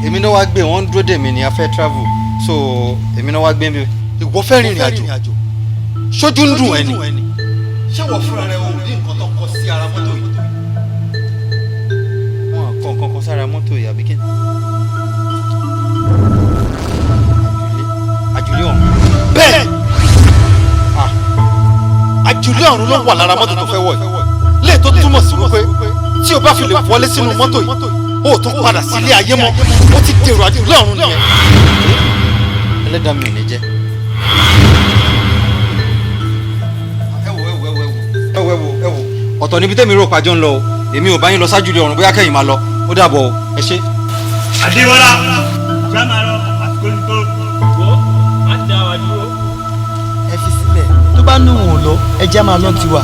Èmi náà wá gbé, wọ́n ń dúró dè mí ní a fẹ́ travel, so èmi náà wá gbé mi. Ìwọ fẹ́ rìnrìn àjò, ṣojú ń dùn ẹni. Ṣé wọ́n fúnra rẹ̀ ò rí nǹkan tó kọ sí ara mọ́tò yìí? Wọ́n kọ nǹkan kan sára mọ́tò yìí àbí kí ni? Àjùlé ọ̀run. Bẹ́ẹ̀ àjùlé ọ̀run ló wà lára mọ́tò tó fẹ́ wọ̀ yìí. Lè tó túmọ̀ sí wípé tí o bá fi lè wọlé sínú mọ́tò yìí, o ò tún padà sílé ayé mọ́, o ti dèrò àjùlé ọ̀run nìyẹn. Ẹlẹ́dàá mi ò ní jẹ́. Ẹ wo, ẹ wo, ẹ wo, ẹ wo, ẹ wo, ẹ wo, ọ̀tọ̀ níbi tẹ́mi rò pàjọ́ ń lọ o, èmi ò bá yín lọ sájúlé ọ̀run, bóyá kẹ́yìn máa lọ, ó dàbọ̀ o, ẹ ṣé. Adéwọlá já máa lọ, àsìkò ní tó. Wo, má dá wa dúró. Ẹ fi sílẹ̀, tó bá nù wọn lọ, ẹ já máa lọ tiwa,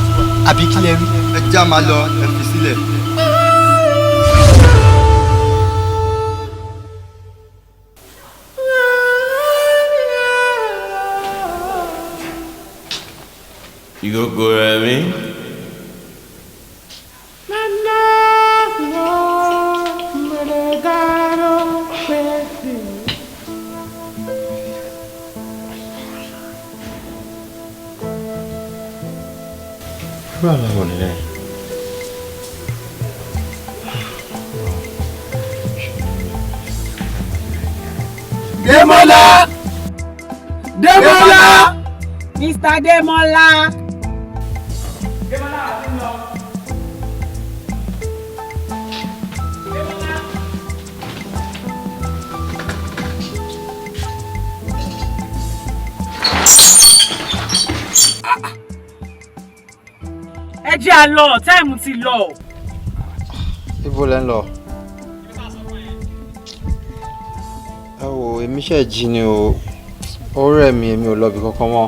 àbí kí lẹ rí? Ẹ já máa lọ, ẹ fi sílẹ̀. Ìkòkò ẹ̀mí. Irú àlá wo nìyẹn? Démọ́lá! Démọ́lá! Mr. Démọ́lá. Ẹ jẹ́ a lọ, time ti lọ. Ibo lẹ ń lọ? Ẹ wo, èmi ṣe jí ni o, ó rẹ̀ mí, èmi ò lọ ibì kankan mọ́.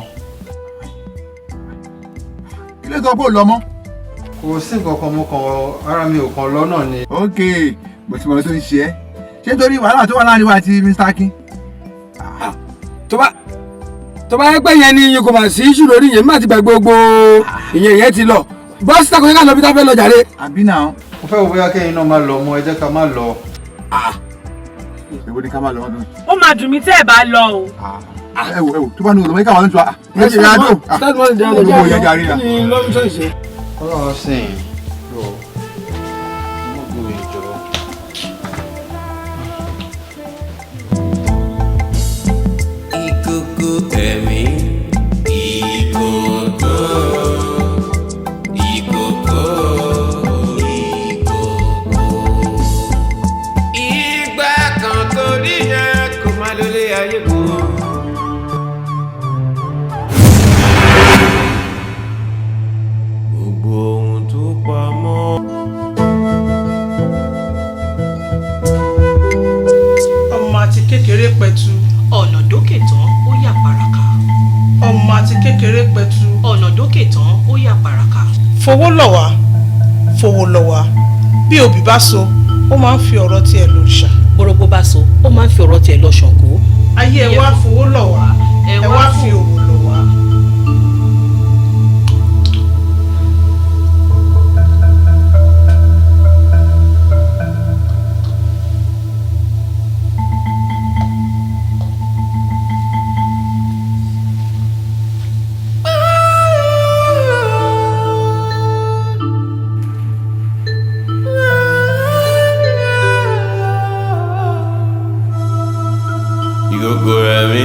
Kí ló sọ pé ò lọ mọ́? Kò sí nǹkan kan, mo kàn, ara mi ò kàn lọ́nà ni. Ok, bó ti mọ tó ń ṣe ẹ́. Ṣé nítorí wàhálà tó wà láàrin wa àti Mr. Akin? Tó bá yẹ pé yẹn ni iye kò mà sí iṣu lórí yẹn, má ti gbàgbé gbogbo ìyẹn, yẹn ti lọ. Bọ́sì tako yẹn ká lọ bí tá fẹ́ lọ jàre. Àbí náà. Mo fẹ́ wo bóyá kẹ́yìn náà máa lọ mọ́, ẹ jẹ́ ká má lọ. Èwo ni ká máa lọ ọdún? Ó máa dùn mí tẹ́ ẹ bá lọ o. Ẹ wo, ẹ wo, tó bá ní olùmọ̀ yìí káwọn ló ń tura. Ẹ ṣe ìrìnàjò. Gbogbo yẹn jàre rà. Ọlọ́run sìn lọ. Mo gbọ́ ìjọ. Ìkòkò ẹ̀mí. Ìkòkò. Ìkòkò. Ìkòkò. Ìgbà kan torí yẹn kò má lólé ayé kù. Gbogbo ohun tó pamọ́. Ọmọ àti kékeré pẹ̀tù. Ọ̀nà dókè tán, ó yà pàràkà. Ọmọ àti kékeré pẹ̀tù. Ọ̀nà dókè tán, ó yà pàràkà. Fowó lọ̀ wá, fowó lọ̀ wá, bí òbí bá so, ó máa ń fi ọ̀rọ̀ tiẹ̀ lòrìṣà. Bórógbó bá so, ó máa ń fi ọ̀rọ̀ tiẹ̀ lọ Ṣàngó. Ayé, ẹ wá fowó lọ̀ wá, ẹ wá fi òwò lọ̀ wá. Ìkòkò ẹ̀mí.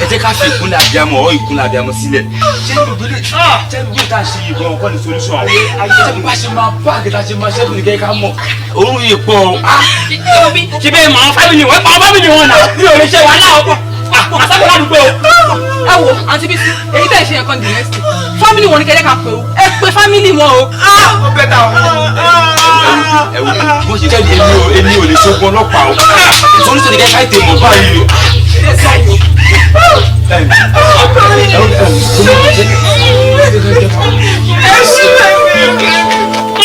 Ẹ jẹ́ ká fi ìkúnlẹ̀ abiyamọ ọ̀ ìkúnlẹ̀ abiyamọ sílẹ̀. Ṣé gbogbo ilé, ṣé gbogbo ìta ṣe yìí gan kọ́ ni solution? Ṣé bí bá ṣe máa páàkì tá a ṣe máa ṣẹ́gun ní kẹ́kẹ́ ká mọ̀ òórùn yìí pọ̀ o. Ṣé bẹ́ẹ̀ mọ̀ àwọn family wọn, àwọn family wọn náà mi ò lè ṣe wàhálà ọkọ̀ àtàkùn ládùúgbò o. Ẹ wo, àǹtí Bísí, èyí tẹ̀ ṣe nǹkan the next thing, family wọn ni kẹ́lẹ́ ká pè o, ẹ pé family wọn o. Ó bẹ́ẹ̀ ta o. Ẹ wo Bó ṣe jẹ́ èmi ò lè ṣogun ọlọ́pàá o. Solution ni kẹ́ ká ètè mọ̀ báyìí o.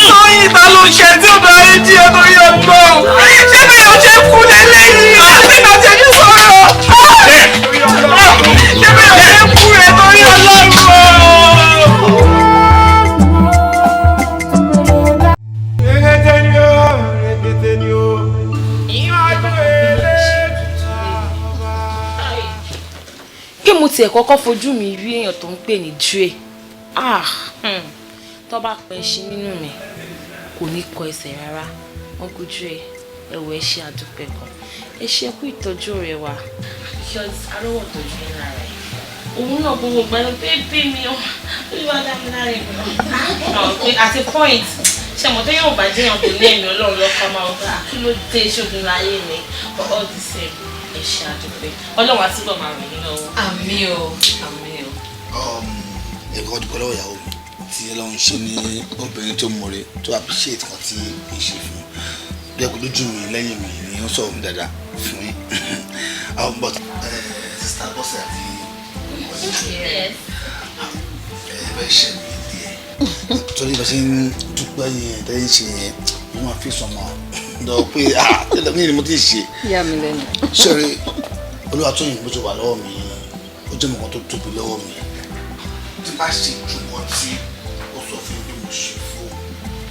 Tóyìn ta ló ṣe tí ó bá yé jí ẹ torí ọgbọ́n? Ṣé bí o ṣe kú lélẹ́yìí? Ṣé bá ṣe ní sọ̀rọ̀? Ṣé bí o ṣe kú rẹ torí Ọlọ́run o? Rẹ̀kẹ̀tẹ̀ ni o, rẹ̀kẹ̀tẹ̀ ni o. Ìwájú eléjìká ọba. Kí mo tiẹ̀ kọ́kọ́ fojú mi rí èèyàn tó ń pè ní Dre. Tó bá pẹ́ ṣe nínú mi kò ní kọ ẹsẹ̀ rárá. Uncle Dre, ẹ̀wọ̀ ẹ ṣe àdúpẹ́ gan, ẹ ṣe kú ìtọ́jú rẹ wá because arówó tọ́jú yín lára ẹ̀ òun náà gbogbo gbàdọ̀ bébí mi ó wíwá dá mi lára ẹ̀ pé àti point ṣe mọ̀ tó yóò bá jẹ́yàn tó ní ẹ̀mí Ọlọ́run lọ́kọ́ máa wọ́n kí ló dé ṣógun láyé mi, but all the same ẹ ṣe àdúpẹ́, Ọlọ́run á túbọ̀ máa ràn yín lọ́wọ́. Àmín o, àmín o. Ẹ̀kọ́ dúpẹ́ lọ́wọ́ ìyàwó mi tí Ọlọ́run ṣe ní obìnrin tó mọ̀re tó appreciate kan tí kì í ṣe fún bí ẹ kò lójú mi lẹ́yìn mi ni ó sọ̀rọ̀ mi dáadáa fún yín. But sista Bọ́sẹ̀ àti ẹ bẹ́ẹ̀ ṣe mi díẹ̀ torí bá ṣe ń dúpẹ́ yẹn tẹ́yìn ṣe yẹn mo máa fi sọmọ lọ pé tẹ́lẹ̀ mi ni mo ti ṣe. Yà mí lẹ́nu. Ṣeré Olúwatóyìn bó ti wà lọ́wọ́ mi, ó jẹ́ mọ̀kàn tó tóbi lọ́wọ́ mi tí bá ṣe jùmọ̀ tí ó sọ fún mi mo ṣe fún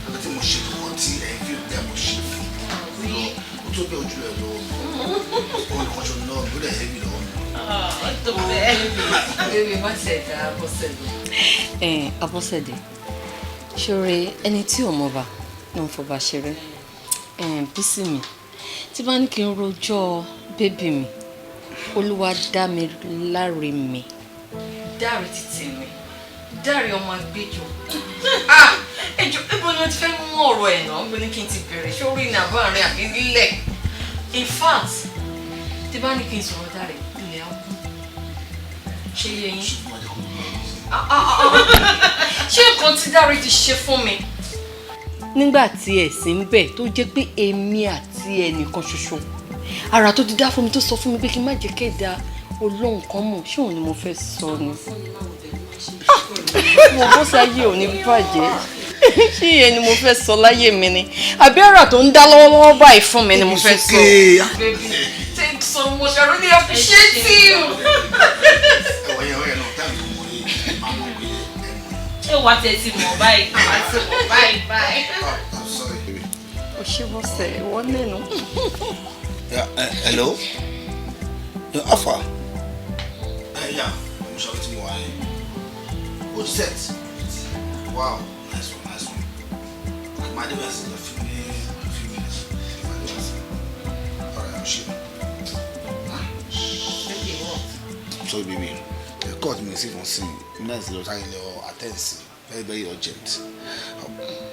àbí tí mo ṣe jùmọ̀ tí ẹ̀yin fi bí mo ṣe fún lọ ó tó bẹ́ẹ̀ ojú rẹ̀ lọ́wọ́ mi ó ní kọ́ṣọ́ lọ́wọ́ mi ó dẹ̀ heavy lọ́wọ́ mi. Bébí má ṣe dá Abọ́sẹ̀dé. Abọ́sẹ̀dé, ṣoore ẹni tí ò mọba ló ń fọba ṣeré. Bísí mi, tí bá ní kí n rojọ́ bébì mi, Olúwa dá mi láre mi. Dáre títì mi, Dáre ọmọ agbẹjọ. Ẹjọ ibo ni wọ́n ti fẹ́ mú ọ̀rọ̀ ẹ̀ náà, ibo ni kí n ti bẹ̀rẹ̀, ṣé orí ní àbá rẹ̀ àbí lílẹ̀? In fact, tí bá ní kí n sọ̀rọ̀ Dáre, ilẹ̀ á kú. Ṣé yé yín? Ṣé nǹkan tí Dáre ti ṣe fún mi? Nígbà tí ẹ̀sìn ń bẹ̀ tó jẹ́ pé èmi àti ẹnìkan ṣoṣo, ara tó ti dá fún mi tó sọ fún mi pé kí n má jẹ́ kẹ́da Ọlọ́run kan mọ̀, ṣé òun ni mo fẹ́ sọ ni? Mo bó sáyé ò ní bàjẹ́. Ṣé ìyẹn ni mo fẹ́ sọ láyé mi ni? Àbí ara tó ń dá lọ́wọ́lọ́wọ́ báyìí fún mi ni mo fẹ́ sọ? Baby, thanks so much. I really appreciate you. Ṣé wàá tẹ̀ sí mọ̀ báyìí? Wàá ti mọ̀ báyìí báyìí. O ṣé bọ́sẹ̀, ìwọ nínú. Hello? Alpha? Yeah, I'm sorry to you. Good set. Wow, nice one, nice one. Okay, my device is a few minutes. My device. Alright, I'm sure. Sorry, baby. The court may see from seeing. That's the time you attend. Very, very urgent.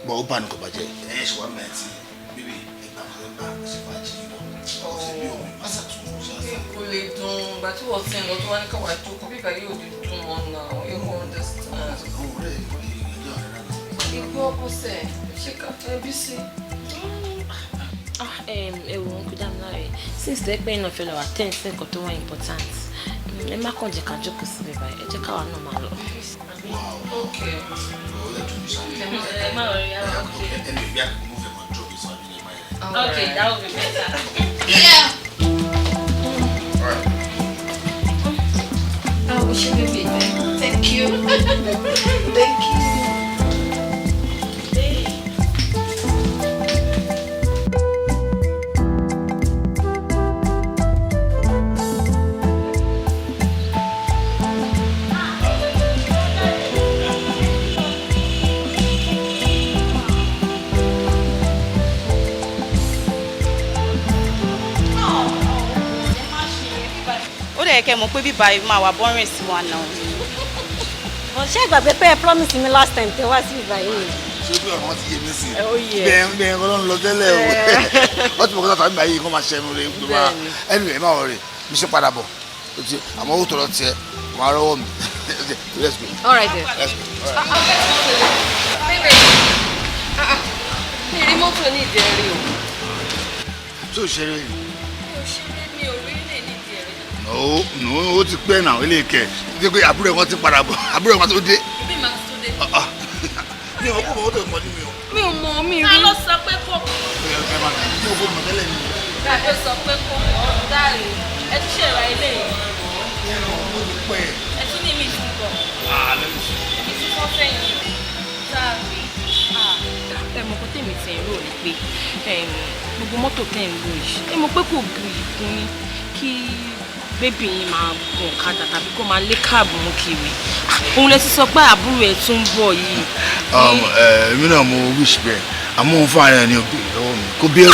But open up, budget. 1 minute, baby. Kò lè dùn ìgbà tí wọ́n ti ń lọ tó wá ní káwá jókòó bíbá yóò lè dùn wọn náà, you understand. Igbó ọkọ̀sẹ̀ ṣé ká fẹ́ bí sí. Ẹ wò ó kú Dámiláre, since tẹ́ pé iná fẹ́ lọ attend sí nǹkan tó wà important, ẹ má kàn jẹ́ ká jókòó síbẹ̀ báyìí, ẹ jẹ́ káwa náà máa lọ. Okay. Ẹ má rọrí ara okay. Okay, that would be better. Yeah. All right. Oh, she will be there. Thank you. Thank you. Ó dẹ̀ kẹ́ mọ̀ pé bíbá yìí máa wà bọ́rìn sí wa náà. But ṣé ìgbàgbé pé ẹ promise mi last time tẹ wá sí bíbá yìí. Ṣé bí ọ̀rọ̀ ti yé mi sí? Ó yẹ. Bẹ́ẹ̀ bẹ́ẹ̀ kọ́ ló ń lọ tẹ́lẹ̀ o. Wọ́n ti mọ̀ kó tàbí báyìí kó máa ṣẹnu rẹ̀ pé máa ẹnu rẹ̀ máa rẹ̀ mi ṣe padà bọ̀. Àmọ́ ó tọrọ tiẹ̀, wọ́n á rọ́wọ́ mi. Let's go. All right then. Let's go. All right. Baby. Mi rí mọ́tò ní ìdẹ̀rẹ̀ o. Tó ṣeré ni. Mi ò ṣeré, mi ò rí lè ní ìdẹ̀rẹ̀. No, no, ó ti pẹ́ náà ilé ìkẹ́ ṣe pé àbúrò ẹ̀ kan ti padà bọ̀, àbúrò ẹ̀ kan tó dé. Ibi màá tó dé. Mi ò kó mọ́tò mọ́ ní mi o. Mi ò mọ̀, mi rí. Ta ló sọ pé kò? Mi ò kó mọ̀ tẹ́lẹ̀ mi. Ta ló sọ pé kò mọ̀? Dáre, ẹ tún ṣe ra ilé yìí. Ẹ tún ní mi tún bọ̀. Mi tún fọ́ fẹ́yìn. Dáre. Ẹ mọ̀ kó tèmi ti ń rò ní pé gbogbo mọ́tò tẹ̀ ń lò yìí, ẹ mọ̀ pé kò bu ìkún yín kí bébì yín máa gun ọ̀kadà tàbí kó máa lé káàbù mú kiri. Òun lẹ ti sọ pé àbúrò ẹ̀ tún ń bọ̀ yìí. Èmi náà mo wish bẹ́ẹ̀, àmọ́ òun fún ara ẹ̀ ní obìnrin lọ́wọ́ mi kò béèrè.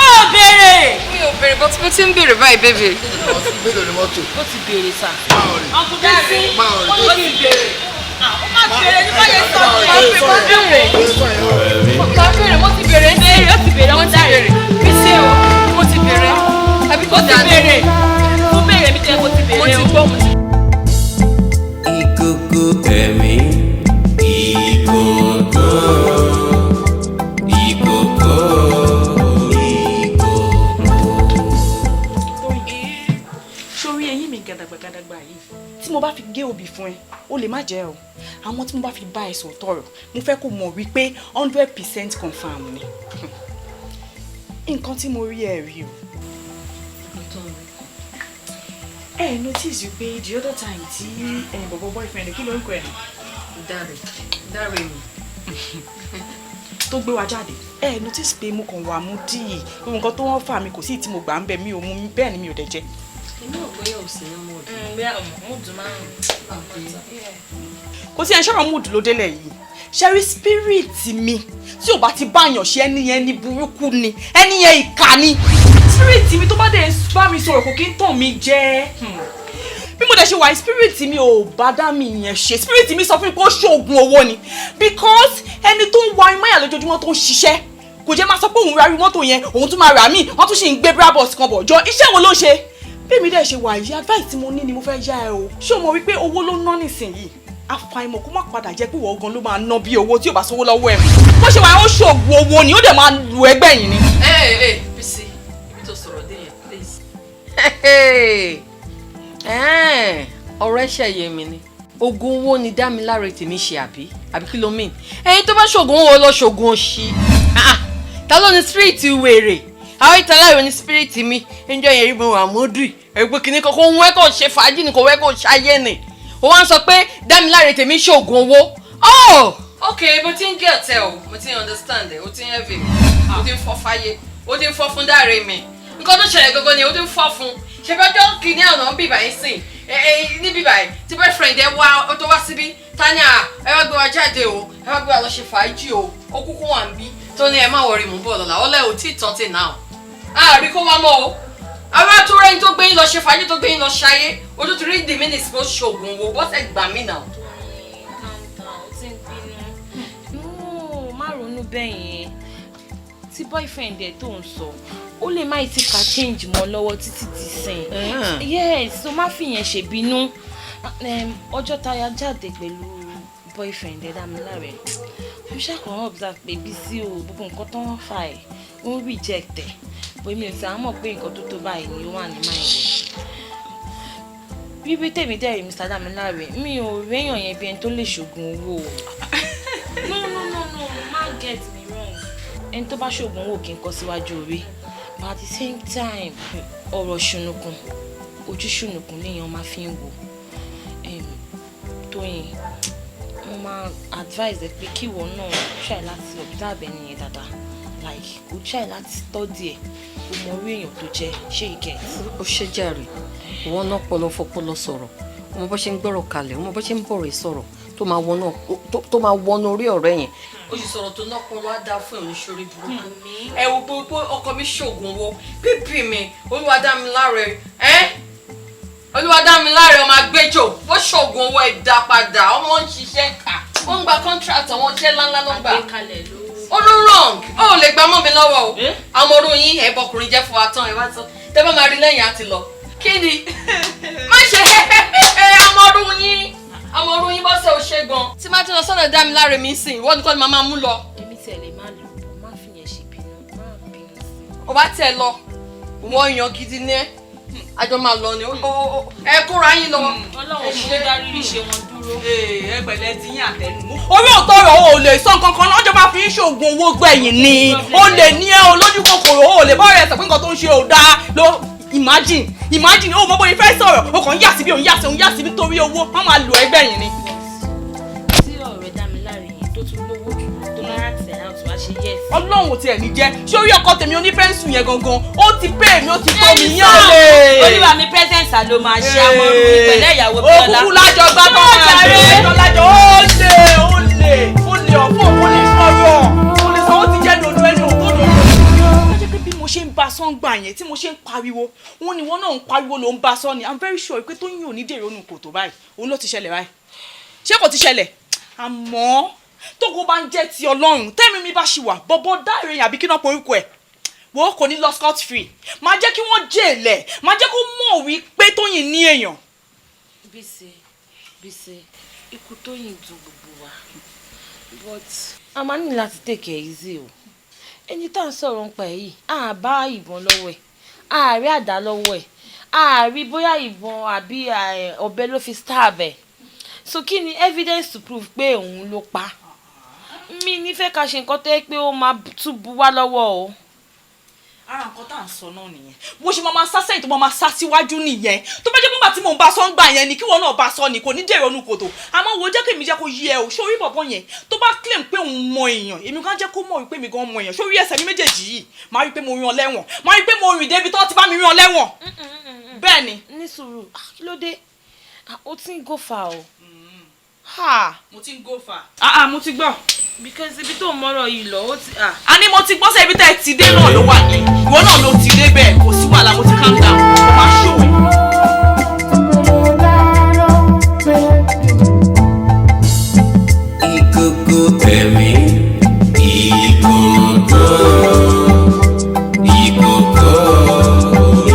Ó béèrè. Mi ò béèrè, but mo ti ń béèrè báyìí, bébì. Mélòó ni mọ́tò? Ó ti béèrè sà. Ọkùnrin Bísí, ó ti béèrè. Ó má béèrè ní báyẹn sọ. Mo béèrè. Mo béèrè, mo ti béèrè. Béèrè, ó ti béèrè, ó ti béèrè. Bísí o, mo ti béèrè. Àbí kò Ó ti béèrè. Mo béèrè mi tẹ́, mo ti béèrè. Mo ti gbọ́, mo ti. Ìkòkò ẹ̀mí, ìkòkò, ìkòkò, ìkòkò. Sórí eyín mi gàdàgbà gàdàgbà yìí, tí mo bá fi gé obì fún ẹ, o lè má jẹ o. Àwọn tí mo bá fi bá ẹ sọ̀tọ̀ ọ̀rọ̀, mo fẹ́ kó mọ̀ wípé 100% confirm ni. Nǹkan tí mo rí ẹ rí o. Ẹ notice wípé the other time tí ẹ̀yin bọ̀bọ̀ boyfriend, kí ló ń kọ ẹ̀ náà? Dáre, Dáre mi. Tó gbé wa jáde, ẹ notice pé mo kàn wà mú díì, gbogbo nǹkan tó wọ́n fà mí kò sí tí mo gbà ń bẹ̀, mi ò mú bẹ́ẹ̀ ni mi ò dẹ̀ jẹ. Èmi ò bóyá ò sí ní mood. Bóyá mood máa ń. Kò sí ẹ̀ ṣọ́rọ̀ mood ló délẹ̀ yìí. Ṣẹ́rí spirit mi tí ò bá ti báyàn ṣe, ẹni yẹn ní burúkú ni, ẹni yẹn ìkà ni. Spirit mi tó bá dẹ̀ bá mi sọ̀rọ̀, kò kí ń tàn mí jẹ. Bí mo dẹ̀ ṣe wà, spirit mi ò bá dá mi yẹn ṣe. Spirit mi sọ fún mi pé ó ṣoògùn owó ni, because ẹni tó ń wa imáyà lójoojúmọ́, tó ń ṣiṣẹ́, kò jẹ́ máa sọ pé òun ra irú mọ́tò yẹn, òun tún máa rà míì, wọ́n tún sì ń gbé Brabus kan bọ̀ jọ. Iṣẹ́ wo ló ń ṣe? Bí mi dẹ̀ ṣe wà yìí, advice tí mo ní ni mo fẹ́ yá ẹ o. Ṣé o mọ̀ wípé owó ló ná nísìnyìí? Àfàìmọ̀ kó má padà jẹ́ pé ìwọ gan ló máa ná bí owó tí ò bá sówó lọ́wọ́ ẹ̀. Bó ṣe wà, ó ṣoògùn owó ni, ó dẹ̀ máa lu ẹgbẹ́ yìí ni. Ẹ ẹ Bísí, ibi tó sọ̀rọ̀ dé yẹn, please. Ọ̀rọ̀ ẹ̀ṣẹ̀ yé mi ni. Oògùn owó ni Dámiláre tèmi ṣe, àbí? Àbí kí ló mean? Ẹyin tó bá ṣoògùn owó lọ ṣoògùn òṣì. Ta ló ní spirit wèrè? Àwọn ìtàláyò ní spirit mi. Ẹnjọ́ yẹn rí mi wà mọ́dù. Ẹ̀gbẹ́ kìíní kan kò ń wẹ́ kò ṣe fàájì ni, kò wẹ́ kò ṣayé ni. Ó wá ń sọ pé Dámiláre tèmi ṣoògùn owó. Oh! Ok, mo ti ń get ẹ o, mo ti ń understand ẹ, o ti ń heavy mi, o ti ń fọ́ fáyé, o ti ń fọ́ fún Dáre mi. Nǹkan tó ṣẹlẹ̀ gangan ni o ti ń fọ́ fún. Ṣèbájọ́ kìíní àná ń bìbà yín sìn ní bíbà yìí tí boyfriend ẹ wá tó wá síbí, Tania, ẹ wá gbé wa jáde o, ẹ wá gbé wa lọ ṣe fàájì o, ó kúkú wà ń bí tó ní ẹ má worry, mò ń bọ̀ lọ́la. Ọlẹ́ ò tí ì tán tì náà àárí kó wá mọ́ o. Àwọn àtúrẹ́yìn tó gbé yín lọ ṣe fàájì, tó gbé yín lọ ṣayé, ojú ti rí the minutes bó ṣoògùn wo bọ́sẹ̀ gbà mí náà. Calm down, ó ti ń bínú. No, má ronú bẹ́ẹ̀ yẹn. Tí boyfriend ẹ̀ tó ń sọ, ó lè má ti ka change mọ́ lọ́wọ́ títí di sìn. Yes, so má fi yẹn ṣèbínú. Ọjọ́ táyà jáde pẹ̀lú boyfriend ẹ̀ Dámiláre, mo ṣàkàn observe pé Bísí o, gbogbo nǹkan tó ń fà ẹ̀, ó ń reject ẹ̀, bó mi ò sì á mọ̀ pé nǹkan tó tó báyìí ni ó wà ní mind ẹ̀. Bíbí tèmi dẹ̀rẹ̀, Mr. Dámiláre, mi ò réyàn yẹn bí ẹni tó lè ṣoògùn owó o. No, no, no, no, má get me wrong. Ẹni tó bá ṣoògùn owó kì í kọ síwájú orí, but at the same time, ọ̀rọ̀ ṣùnùkùn, ojú ṣùnùkùn léèyàn máa fi ń wò. Tóyìn, mo máa advise ẹ pé kí ìwọ náà try láti observe ẹni yẹn dáadáa, like kò try láti study ẹ, kò mọ orí èèyàn tó jẹ́. Ṣé you get? Ó ṣe jàre, ìwọ náà pọlọ fọpọlọ sọ̀rọ̀, ọmọ bó ṣe ń gbọ́rọ̀ kalẹ̀, ọmọ bó ṣe ń bọ̀rọ̀ sọ̀rọ̀ tó máa wọnú orí ọ̀rẹ́ yẹn. Ó sì sọ̀rọ̀ tó nọ́pọlọ, á dáa fún ìrìn burúkú. Ẹ wo gbogbo ọkọ mi ṣoògùn owó bíbí mi, Olúwadámiláre ẹ, Olúwadámiláre ọmọ agbẹjọ, ó ṣoògùn owó, ẹ dá padà. Ọmọ ń ṣiṣẹ́ kà, ó ń gba contract, àwọn iṣẹ́ ńláńlá ló ń gbà. Ó ló wrong, ó lè gbà mọ́ mi lọ́wọ́ o. Àwọn orú yín ẹ bọkùnrin jẹ́ fún wa tán, ẹ wá tán, tẹ́ bá máa rí lẹ́yìn àti lọ. Kí ni má ṣe àwọn orú yín bọ́sẹ̀ ò ṣe gan. Tí máa ti lọ sọ́dọ̀ Dámiláre mi sìn, ìwọ nìkan ni màá máa mú lọ. Èmi tiẹ̀ lè má lò ó, má fi yẹn ṣe bínú, má bínú sí i. Ó bá tẹ̀ lọ, wọ́n yan gidi ní ẹ́, àjọ máa lọ ni ẹ kóra yín lọ. Ọlọ́run kò dá rírí ṣe wọn dúró. Ẹ pẹ̀lẹ́ ti yín àtẹnu. Orí òótọ́ ọ̀rọ̀ o lè sọ nǹkan kan lọ́jọ́ bá fi ń ṣoògùn owó gbẹ̀yìn ni o lè ní ẹ o lójú kòkòrò o lè bá ọ̀rẹ́ sọ pé nǹkan tó ń ṣe ò dáa ló imagine o mọ bóyá fẹ́ sọ̀rọ̀ o kàn ń yà síbi òun yà sí òun yà síbi torí owó wọ́n máa lò ẹgbẹ̀yìn ni. Tí ọ̀rẹ́ Dámiláre yẹn tó tún lówó jù tó máa tẹ̀ out wá ṣe yes. Ọlọ́run ò tiẹ̀ ní jẹ́ ṣé orí ọkọ tèmi onípẹ́ńsù yẹn gangan ó ti pè mí ó ti tó mi yán lè. Olúwa mi presence ló máa ṣe amọ̀rú ìpẹ̀lẹ́ ìyàwó Bíọ́lá. Òkúkú lájọ gbá tó máa ṣe é lájọ ó lè ó lè ó lè ọ̀fọ̀ ó lè sọ̀rọ̀ ó lè sọ ó ti jẹ́ dodo ẹni òtó dodo. Ó jẹ́ pé bí mo ṣe ń bá sọ́ ń gbà yẹn tí mo ṣe ń pariwo òun ni wọ́n náà ń pariwo ló ń bá sọ́ ni. I'm very sure pé Tóyìn ò ní dèrò ònù kòtò báyìí, òun ló ti ṣẹlẹ̀ báyìí. Ṣé kò ti ṣẹlẹ̀? Àmọ́ tógo bá ń jẹ́ ti Ọlọ́run tẹ́mi mi bá ṣì wà bọ́bọ́ dáre yẹn àbí kí náà porúkọ ẹ̀ wo kò ní lọ scot free, máa jẹ́ kí wọ́n jèlẹ̀, máa jẹ́ kó mọ̀ wípé Tóyìn ní èèyàn. Bísí Bísí, ikú Tóyìn dùn gbogbo wa, but a máa ní láti take it easy o. Ẹni tá à ń sọ̀rọ̀ nípa ẹ̀ yìí, a bá ìbọn lọ́wọ́ ẹ̀, a rí àdá lọ́wọ́ ẹ̀, a rí bóyá ìbọn àbí ọ̀bẹ ló fi stab ẹ̀. So kí ni evidence to prove pé òun ló pa? Mi nífẹ̀ẹ́ ká ṣe nǹkan tó yẹ pé ó máa tún bu wá lọ́wọ́ o. Ara nǹkan tá à ń sọ náà nìyẹn, bó ṣe máa sá sẹ́yìn tó máa sá síwájú nìyẹn. Tó bá jẹ́ pé tí mò ń bá sọ ń gbà yẹn ni kí wọn náà bá sọ ni kò ní dèrò onú kòtò. Àmọ́ wo jẹ́ kí èmi jẹ́ kó yé ẹ o, sórí bọ̀bọ̀ yẹn tó bá claim pé òun mọ èèyàn, èmi kan jẹ́ kó mọ̀ wípé mi gan mọ èèyàn. Sórí ẹsẹ̀ mi méjèèjì yìí máa rí pé mo rìn ọ lẹ́wọ̀n, máa rí pé mo rìn débi tó ti bá mi rìn ọ lẹ́wọ̀n. Bẹ́ẹ̀ ni. Ní sùúrù, kí ló dé? O ti ń go far o. Mo ti ń go far. Mo ti gbọ́. Because ibi tó mọ́rọ̀ yìí lọ, ó ti. A ní mo ti gbọ́ sẹ́ ibi tẹ́ ẹ ti dé náà ló wà ní. Ìwọ náà ló ti dé bẹ́ẹ̀, kò sí wàhálà, mo ti calm down, mo máa ṣòwò. Ìkòkò ẹ̀mí, ìkòkò, ìkòkò,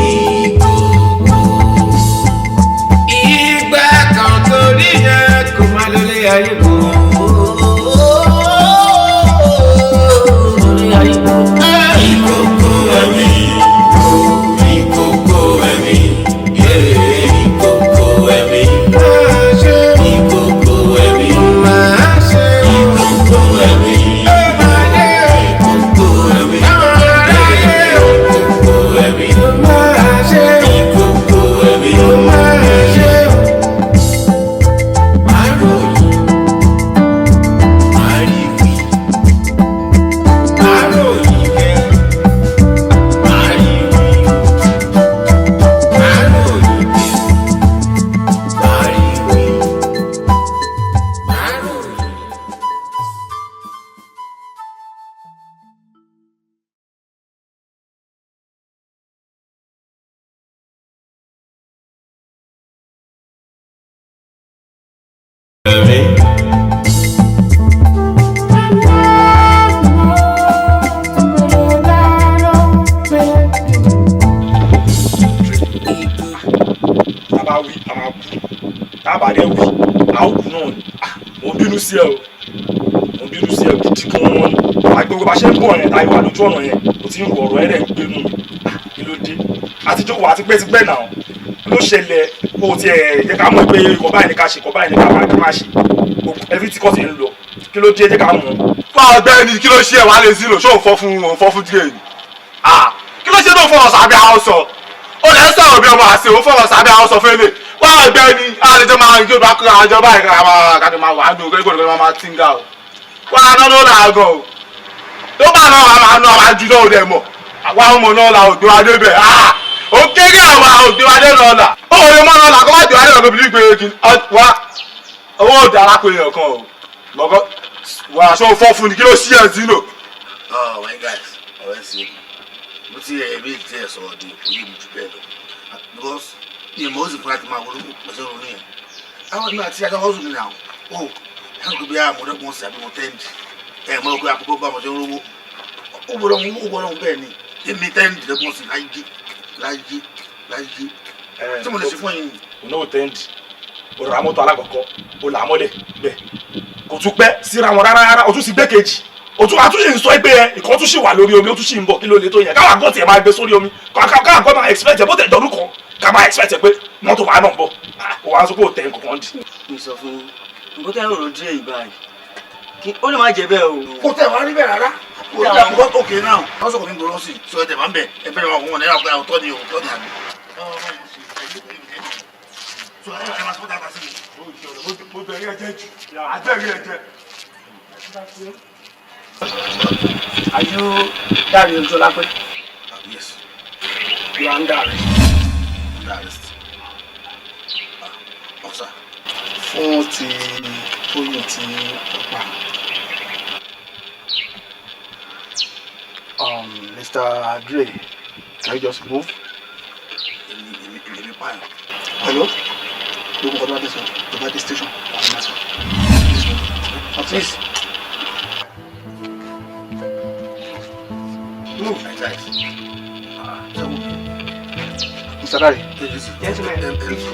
ìkòkò. Ìgbà kan torí yẹn kò má lólé ayé kò. Ìkòkò ẹ̀mí, ìkòkò ẹ̀mí, ìkòkò ẹ̀mí, ìkòkò ẹ̀mí, ìkòkò ẹ̀mí, ìkòkò ẹ̀mí, ìkòkò ẹ̀mí, ìkòkò ẹ̀mí. Ẹ̀mí. Tábà wí a máa kú, tábà dẹ̀ wí a ó kú náà ni. Mo ń bínú sí ẹ o, mo ń bínú sí ẹ gidi gan-an ni. Àgbègbè bá ṣe ń bọ̀ yẹn táyé wà lójú ọ̀nà yẹn, mo ti ń rò ọ̀rọ̀ ẹ̀ rẹ̀ ń gbénu mi. Kí ló dé? Àtijọ́ wà á ti pẹ́ ti pẹ́ náà. Kí ló ṣẹlẹ̀? O ti ẹ̀ jẹ́ ká mọ̀ pé ìkọ̀ báyìí ni ká ṣe, ìkọ̀ báyìí ni ká má ṣe. Ẹbí tí kò ti ń lọ. Kí ló dé? Jẹ́ ká mọ̀. Fún ọ̀gbẹ́ni, kí ló ṣe ẹ̀ wá lè zero? Ṣé òun fọ́ fún òun fọ́ fún díẹ̀ ni? Kí ló ṣe tó fọwọ́ sábẹ́ àwọn sọ? Ó lè sọ̀rọ̀ bí ọmọ àṣẹ òun fọwọ́ sábẹ́ àwọn sọ fẹ́lẹ̀. Wá ọ̀gbẹ́ni, àlejò máa ń gbé bá kúrò àjọ báyìí ká máa ká máa wà á dùn kó lè máa tí ń ga o. Wá náà ló là gan o. Tó bá náà wà máa ná àwọn ajú náà ò dẹ̀ mọ̀. Àwa ọmọ náà la ògbé wa débẹ̀. Ó kéré àwa ògbé wa dé lọ́la. Ó lè mọ́ lọ́la kó má jẹ́ wá dé lọ́la bí pé kí wá owó òde arákùnrin kan o. Mọ̀kọ́ wà aṣọ fọ́ fún ni kí ló ṣí ẹ̀ sínú. Oh my guys, ọ̀rẹ́ sí mo ti ẹ̀ bí tí ẹ̀ sọ̀rọ̀ di òye mi jù bẹ́ẹ̀ lọ because ní ìmọ̀ ó sì fún láti máa wọlé pẹ̀sẹ̀ ronú yẹn. Àwọn ìgbà tí ajá ọ̀sùn nínú àwọn o ẹ̀ ń gbé àmọ́ ọdọ́gbọ̀n sí àbí mo tẹ́ǹdì ẹ̀ mọ́ pé àkókò bá mo ṣe ń rówó ó gbọ́dọ̀ ó gbọ́dọ̀ bẹ́ẹ̀ ni èmi tẹ́ǹdì lẹ́gbọ̀n sí láyé láyé láyé tí mo lè ṣe fún yín. Òun náà tẹ́ǹdì o ra mọ́tò alákọ̀ọ́kọ́ o là á mọ́lẹ̀ bẹ́ẹ̀ kò tún pẹ́ síra wọn rárá rárá o tún sì gbé kejì Òtún àtúnṣe ń sọ pé ẹ ìkan tún ṣì wà lórí omi, ó tún ṣì ń bọ̀. Kí ló lè tó yẹn? Káwa gbọ́ tiẹ̀ máa gbé sórí omi, káwa gbọ́ máa expect ẹ bó tẹ̀ dọ́dún kan, ká máa expect ẹ pé mọ́tò wa náà ń bọ̀. Ó wá sọ pé ó tẹ̀ nǹkan kan dì. Mi sọ fún yín, nǹkan tẹ́ ń rò díẹ̀ yìí báyìí, ó lè má jẹ bẹ́ẹ̀ o. Kò tẹ̀ wá rí bẹ́ẹ̀ rárá. Kò tẹ̀ àkókò òkè náà wọ́n sọ̀kò mi gbòòrò sí i sọ ẹ̀ tẹ̀ máa ń bẹ̀ ẹ bẹ̀rẹ̀ wọn wọn náírà pé àwòtọ́ ni òótọ́ ni àbí. Mo bẹ̀rẹ̀ ẹ̀jẹ̀ jù, àbẹ̀rẹ̀ ẹ̀jẹ̀. Are you Dare Ojolape? Yes. You are under arrest. Under arrest. Officer. Fún ti Tóyìn tí ó pa. Mr. Dre, can you just move? Èmi pààyàn. Hello? Gbogbo nǹkan tó bá dé sọ, tó bá dé station, wàá máa sọ. Please. Move. Mr. Dare. Gentlemen, please.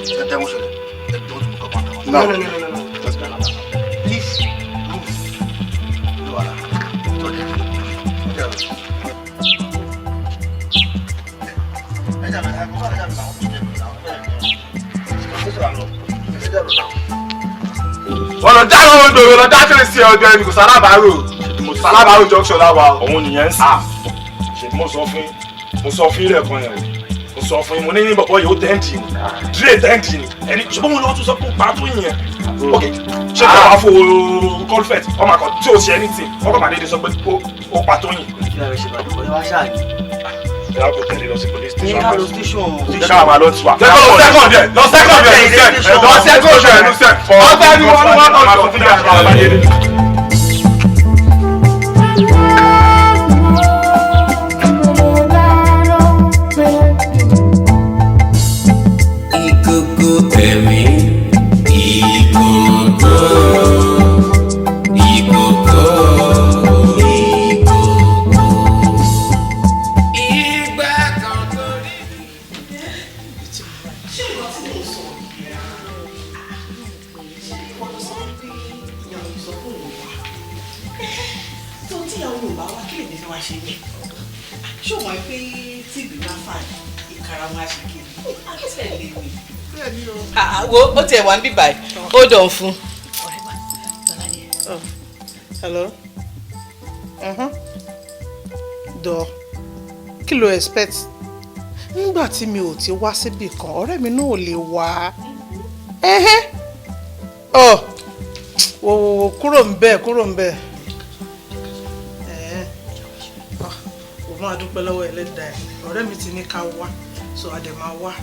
No. No, no, no, no, no. Let's go. Please, move. Ọ̀nà dáhùn ohun gbèrò lọ dákìrì sí ọdẹ ẹni kò sálábàárò sálábàárò junction láwa. Òun nìyẹn ń sìn. Ṣe mo sọ fún mo sọ fún ilé ẹ̀kan yẹn o, mo sọ fún yín, mo ní ní bọ̀bọ̀ yìí ó tẹ́ǹtì ni, Dre tẹ́ǹtì ni ẹni ṣùgbọ́n mo lọ́wọ́ tún sọ pé ó pa tó yẹn. Ok, ṣé kí wàá fo kọ́lfẹ̀t ọmọ àkọ́ tí o ṣe anything ọkọ̀ màdé sọ pé ó pa tó yìn. Kí la ṣe bàbá ọ̀rẹ́ wa ṣáà ni. Ẹ á kò tẹ̀lé lọ sí police station. Ní ká lọ station. Ṣé ká máa lọ tiwa? Lọ second ẹ̀, lọ second ẹ̀, lọ second ẹ̀, lọ second ẹ̀. Ọ̀sẹ̀ ni wọ́n wọ́n lọ sọ fún mi. Ìkòkò tẹ̀mí, ìkòkò, ìkòkò, ìkòkò. Ìgbà kan torí. Ṣé ìwọ tí mo sọ ṣé ìwọ ló sọ pé ìyàwó sọ fún òun wá tó tí ìyàwó ò bá wá, kí lèmi fẹ́ wá ṣe mí? Ṣé o mọ̀ pé tí ìgbín bá fà ní ìkara wọn á ṣe kiri á tẹ̀lé mi. Wo ó tiẹ̀ wá ń bí báyìí, ó dàn fún. Hello. Dọ̀, kí ló expect? Nígbà tí mi ò ti wá síbì kan, ọ̀rẹ́ mi náà ò lè wá. Ọ̀ wò wò wò, kúrò ń bẹ̀, kúrò ń bẹ̀. Ò máa dúpẹ́ lọ́wọ́ ẹlẹ́dàá ẹ̀. Ọ̀rẹ́ mi ti ní ká wá, so a dẹ̀ máa wá.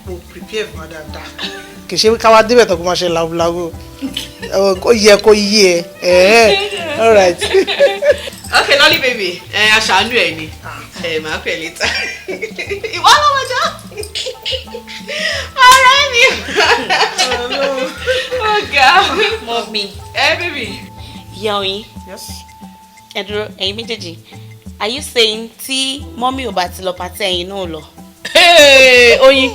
Mo prepare fún wa dáadáa. Kì í ṣe ká wá débẹ̀ tó kó máa ṣe làwùlàwù. Ó yẹ kó yé ẹ. All right. Okay, Lolly baby, ẹ aṣàánú ẹ ni. Ẹ máa pè later. Ìwọ ló wọ jọ. Ọ̀rẹ́ mi. Ọ̀gá. Mọ́mí. Ẹ baby. Ìyá Oyin. Yes. Ẹ dúró, ẹ̀yin méjèèjì. Are you saying tí mọ́mí ò bá ti lọ pàtí ẹ̀yin náà lọ? Oyin,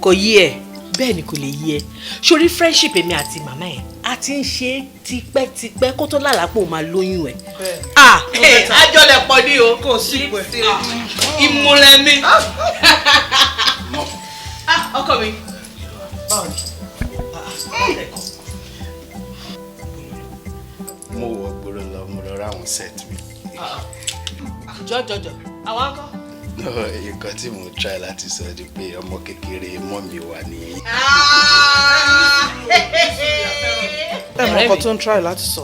kò yí ẹ, bẹ́ẹ̀ ni kò lè yí ẹ. Sórí friendship èmi àti màmá ẹ̀, a ti ń ṣe tipẹ́tipẹ́ kó tó lálàpọ̀ máa lóyún ẹ̀. Àjọlẹ̀ pọ̀ ní o. Kò sí pẹ̀. Ìmúlẹ̀ mi. Ọkọ mi. Báwo ni? Mo wọ gbòòrò lọ, mo lọ ra àwọn set mi. Jọjọjọ, àwọn akọ. No, nǹkan tí mo try láti sọ ni pé ọmọ kékeré mọ́ mi wà ní. Ẹ mọ nǹkan tó ń try láti sọ,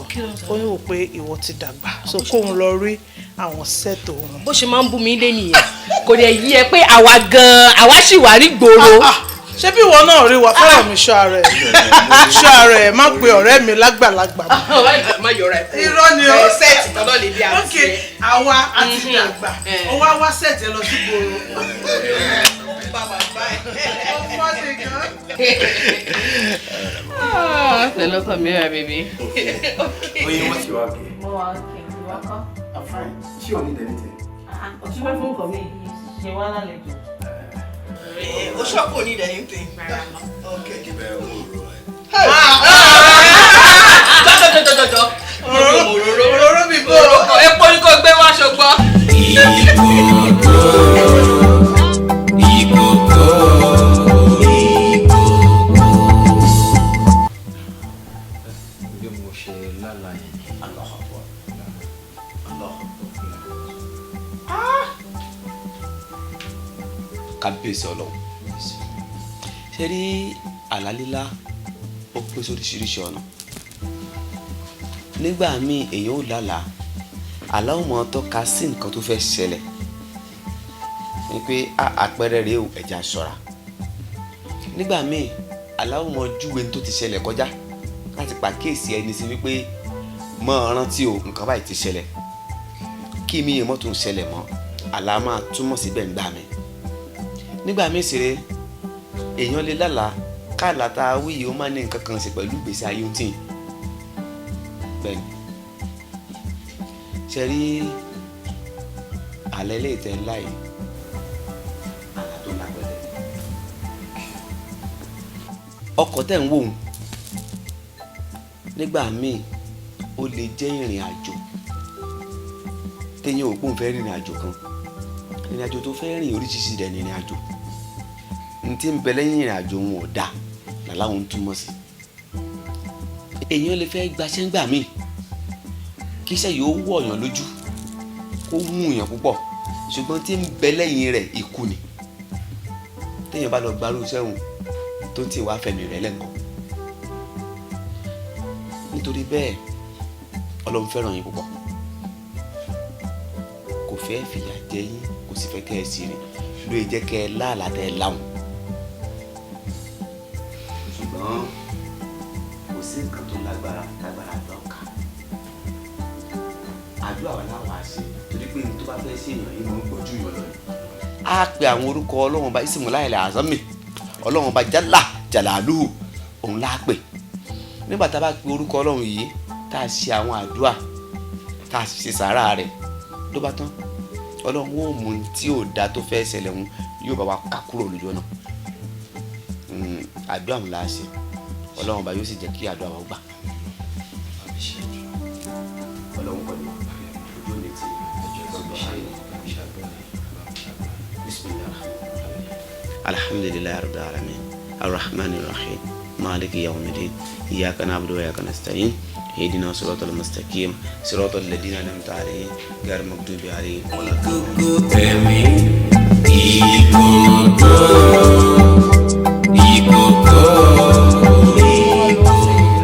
ó ní wò pé ìwọ ti dàgbà, so kóun lọ rí àwọn set òun. Bó ṣe máa ń bú mi lé nìyẹn, kò dẹ̀ yí ẹ pé àwa gan-an àwa sì wà ní gbòòrò. Ṣé bí ìwọ náà rí wa fẹ́ràn mi, ṣọ́ ara ẹ̀, ṣọ́ ara ẹ̀, má pe ọ̀rẹ́ mi lágbàlagbà. Má yọra ẹ kúrò. Irọ́ ni o. Sẹ́ẹ̀tì kan náà lè bí àti Ok, àwa àti dàgbà, ó wá wá sẹ́ẹ̀tì ẹ lọ sí gbòòrò. Pẹ̀lú ọkọ mi rà bèbí. Oyin, wọ́n ti wá òkè. Mo wà òkè, ìwọ kọ́? I'm fine. Ṣé o need anything? Ọtún bá fún ọkọ mi. Ṣe wá lálejò. O ṣọ́kù ní anything. Jọjọjọjọjọ. Òróró mi bò. Òróró kọ ṣùgbọ́n. Ìkòkò, ìkòkò. Bí mo ṣe lálàá yẹn. Allahu Akbar. Allahu Akbar. Kábíyèsí Ọlọ́run, ṣe rí àlá lílá ó pín sóríṣiríṣi ọ̀nà. Nígbà míì èèyàn ò lálàá, àlá ò mọ tọ́ka sí nǹkan tó fẹ́ ṣẹlẹ̀ ní pé àpẹẹrẹ rèé o, ẹ̀já ṣọ́ra. Nígbà míì àlá ò mọ júwe tó ti ṣẹlẹ̀ kọjá láti pàkíyèsí ẹni sí wípé mọ́ ọ rántí o, nǹkan báyìí ti ṣẹlẹ̀, kí mi yẹn mọ́ tó ń ṣẹlẹ̀ mọ́. Àlá máa túmọ̀ síbẹ̀ ńgbà mi. Nígbà míì sì rèé, èèyàn lè lálàá káàlà tá a wí yìí ó máa ní nǹkan kan ṣe pẹ̀lú ìgbésí ayé ó tì í. Bẹ́ẹ̀ni, ṣe rí àlẹ́ ilé ìtẹ́ ńlá yìí, àlá tó lágbẹ́lẹ̀. Ọkọ̀ tẹ̀ ń wò ó nígbà míì ó lè jẹ́ ìrìn àjò téèyàn ò pòun fẹ́ rìnrìn àjò kan. Ìrìn àjò tó fẹ́ rìn oríṣiríṣi rẹ̀ ní ìrìn àjò n tí ń bẹ lẹ́yìn ìrìn àjò wọn ò dáa làlá òun túmọ̀ sí. Èèyàn lè fẹ́ gbaṣẹ́ ńgbà míì kí iṣẹ́ yìí ó wọ̀ ọ̀yàn lójú kó wú èèyàn púpọ̀, ṣùgbọ́n tí ń bẹ lẹ́yìn rẹ̀ ikú ni. Téèyàn bá lọ gbarú iṣẹ́ òun tó ti wá fẹ̀mí rẹ̀ lẹ́ǹkan. Nítorí bẹ́ẹ̀ Ọlọ́run fẹ́ràn yín púpọ̀, kò fẹ́ fìyà jẹ yín, kò sì fẹ́ kẹ́ ẹ sì rìn lóye jẹ́ kẹ́ ẹ láàlá tẹ́ ẹ láwùn. Ṣùgbọ́n kò sí nǹkan tó lágbára lágbára àgbà ọ̀ka. Àdúrà wa láwa ṣe, torí pé ní tó bá fẹ́ ṣe èèyàn yìí máa ń gbọ́jú yàn lọ ni. Á pe àwọn orúkọ Ọlọ́run bá ìsìnkú láìlẹ̀ àzámì, Ọlọ́run bá jálà jàlálù, òun lá pè. Nígbà tá a bá pe orúkọ Ọlọ́run yìí, tá a ṣe àwọn àdúrà, tá a ṣe sàárà rẹ̀, ló bá tán, Ọlọ́run ó mú tí ò da tó fẹ́ ṣẹlẹ̀ òun yóò bá wa ká kúrò lójú ọ̀nà. Àdúrà òun la ṣe, Ọlọ́run ọba yóò sì jẹ́ kí àdúrà wa gbà. Ọlọ́run pẹ̀lú ojú ní ti bismillah. Alhamdulillahi rabbil alamin, arrahmanir rahim, maliki yawmiddin, iyyaka na'budu wa iyyaka nasta'in, ihdina siratal mustaqim, siratal ladina an'amta alayhim, ghayril maghdubi alayhim Tẹ̀mí ìkòkò, ìkòkò.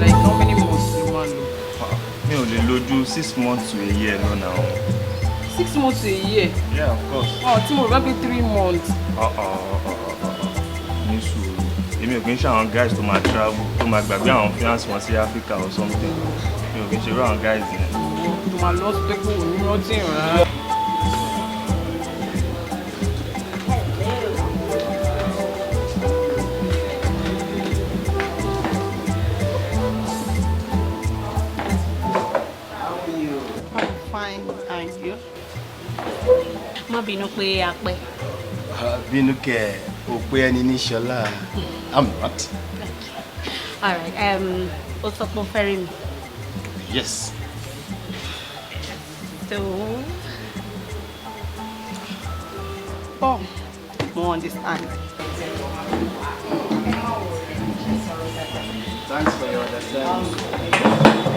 Like how many months ló máa lò? Mi ò lè lójú 6 months to a year lọ náà. 6 months to a year? Yeah, of course. Oh, tí mo rò bá pé 3 months. Ní sùúrù, èmi ò kí ń ṣe àwọn guys tó máa travel tó máa gbàgbé àwọn fiance wọn sí Africa or something. Mi ò kí ń ṣe irú àwọn guys yẹn. Tó máa lọ sí pé kò ní rántí rárá. I'm fine, thank you. Má bínú pé a pẹ́. Bínú kẹ ò pé ẹni ní Ṣọlá. I'm not. All right, ó sọ pé ó fẹ́ rí mi. Yes. So, Oh, mo understand. Thanks for your understanding.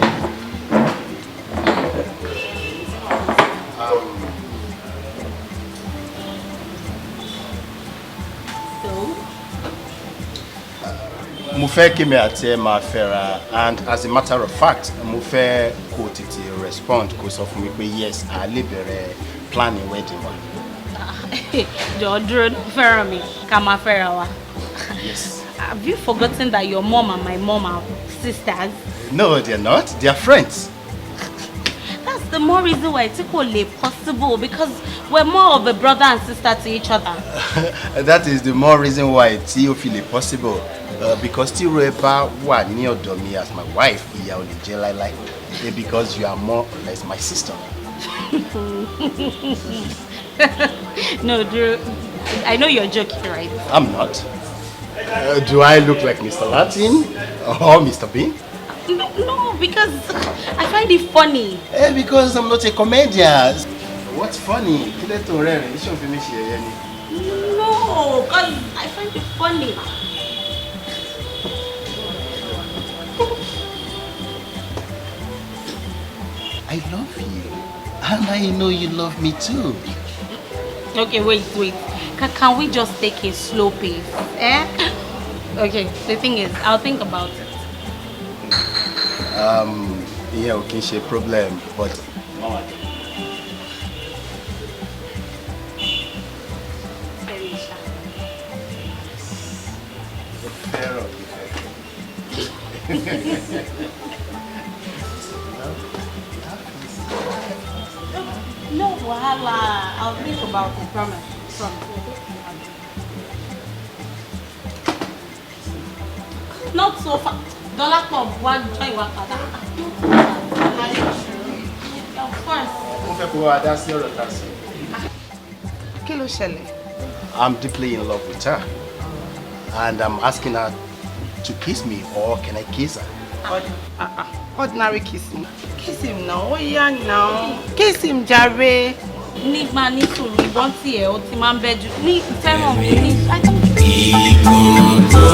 So, Mo fẹ́ kí mi àti ẹ máa fẹ́ra, and as a matter of fact, mo fẹ́ kó tètè respond, kó sọ fún mi pé yes, a lè bẹ̀rẹ̀ planning wedding wa. Jọ̀ọ́ dúró, fẹ́ràn mi, ká máa fẹ́ra wa. Yes. Have you forgotten that your mom and my mom are sisters? No, they're not. They're friends. That's the more reason why it's equally possible, because we're more of a brother and sister to each other. That is the more reason why tí ó fi lè possible, because tí irú ẹ bá wà ní ọ̀dọ̀ mi as my wife, ìyà ò lè jẹ́ láíláí, because you are more or less my sister. No, Drew, I know you're joking, right? I'm not. Do I look like Mr. Latin or Mr. Bean? No, because I find it funny. Because I'm not a comedian. What's funny? Kí ló tó rẹ́rìn-ín? Ṣé òfin mi ṣe ẹ̀yẹ ni? No, 'cause I find it funny. I love you. And I know you love me too. Okay, wait, wait. Can we just take a slow pace? Eh? Okay, the thing is, I'll think about it. Ìyẹn ò kí ń ṣe problem, but. Fẹ́ràn ìfẹ́. No wahala. I'll think about it, promise. Promise. Not so far. Dolapo, wá join wa padà. Not so far. Of course. Mo fẹ́ kó wá dá sí ọ̀rọ̀ tá a sọ. Kí ló ṣẹlẹ̀? I'm deeply in love with her. And I'm asking her to kiss me, or can I kiss her? Ordinary kissing. Kiss him now. Oh yeah now. Kiss him jàre. Nígbà ní sùúrù ìbọn tí ẹ ó ti máa ń bẹ́jú ní fẹ́ràn mi ní. Ìkòkò,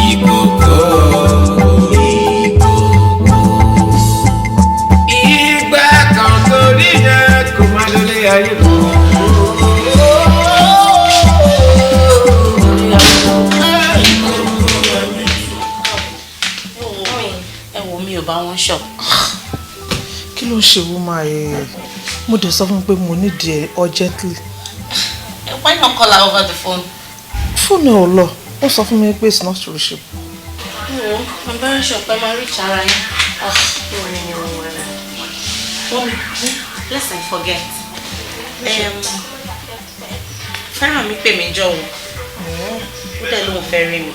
ìkòkò, ìkòkò. Ìgbà kan torí yẹn kò má lólé ayé kan. Ẹ wo mi ò bá wọn ṣọ. Kí ló ń ṣe woman yìí? Mo dẹ̀ sọ fún mi pé mo need ẹ urgently. Why not call her over the phone? Fóònù ẹ̀ ò lọ. Ó sọ fún mi pé it's not reachable. Wo, I'm very sure pé máa reach ara yín. Mommy, let's not forget. Fẹ́ràn mi pè mí jọ̀wọ́. Ó dẹ̀ lóun fẹ́ rí mi.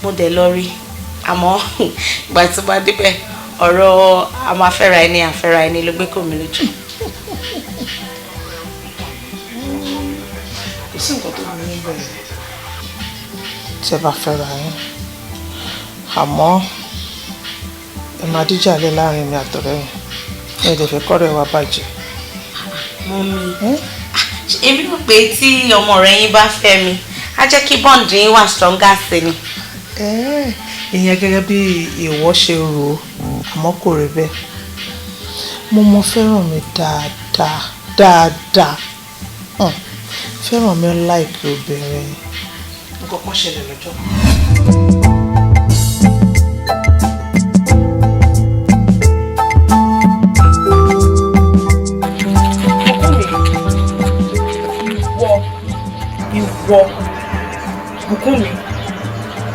Mo dẹ̀ lọ rí. Àmọ́ ìgbà tí mo bá débẹ̀, ọ̀rọ̀ a máa fẹ́ra ẹni àfẹ́ra ẹni ló gbé kò mí lójú. Kò sí nǹkan tó burú níbẹ̀ tí ẹ bá fẹ́ra yín. Àmọ́ ẹ máa díjà lé láàrin mi àtọ̀rẹ́ mi. Ẹ dẹ̀ fẹ́ kọ́rọ̀ ẹ wá bàjẹ́. Mọ́mí, èmi rò pé tí ọmọ rẹ yín bá fẹ́ mi, á jẹ́ kí bọ́ǹdì yín wà stronger sí ni. Ìyẹn gẹ́gẹ́ bí ìwọ ṣe rò ó, àmọ́ kò rí bẹ́ẹ̀. Mo mọ fẹ́ràn mi dáadáa dáadáa. Fẹ́ràn mi láìkí obìnrin. Nǹkan kan ṣẹlẹ̀ lọ́jọ́ kan. Ìwọ Bùkúnmi,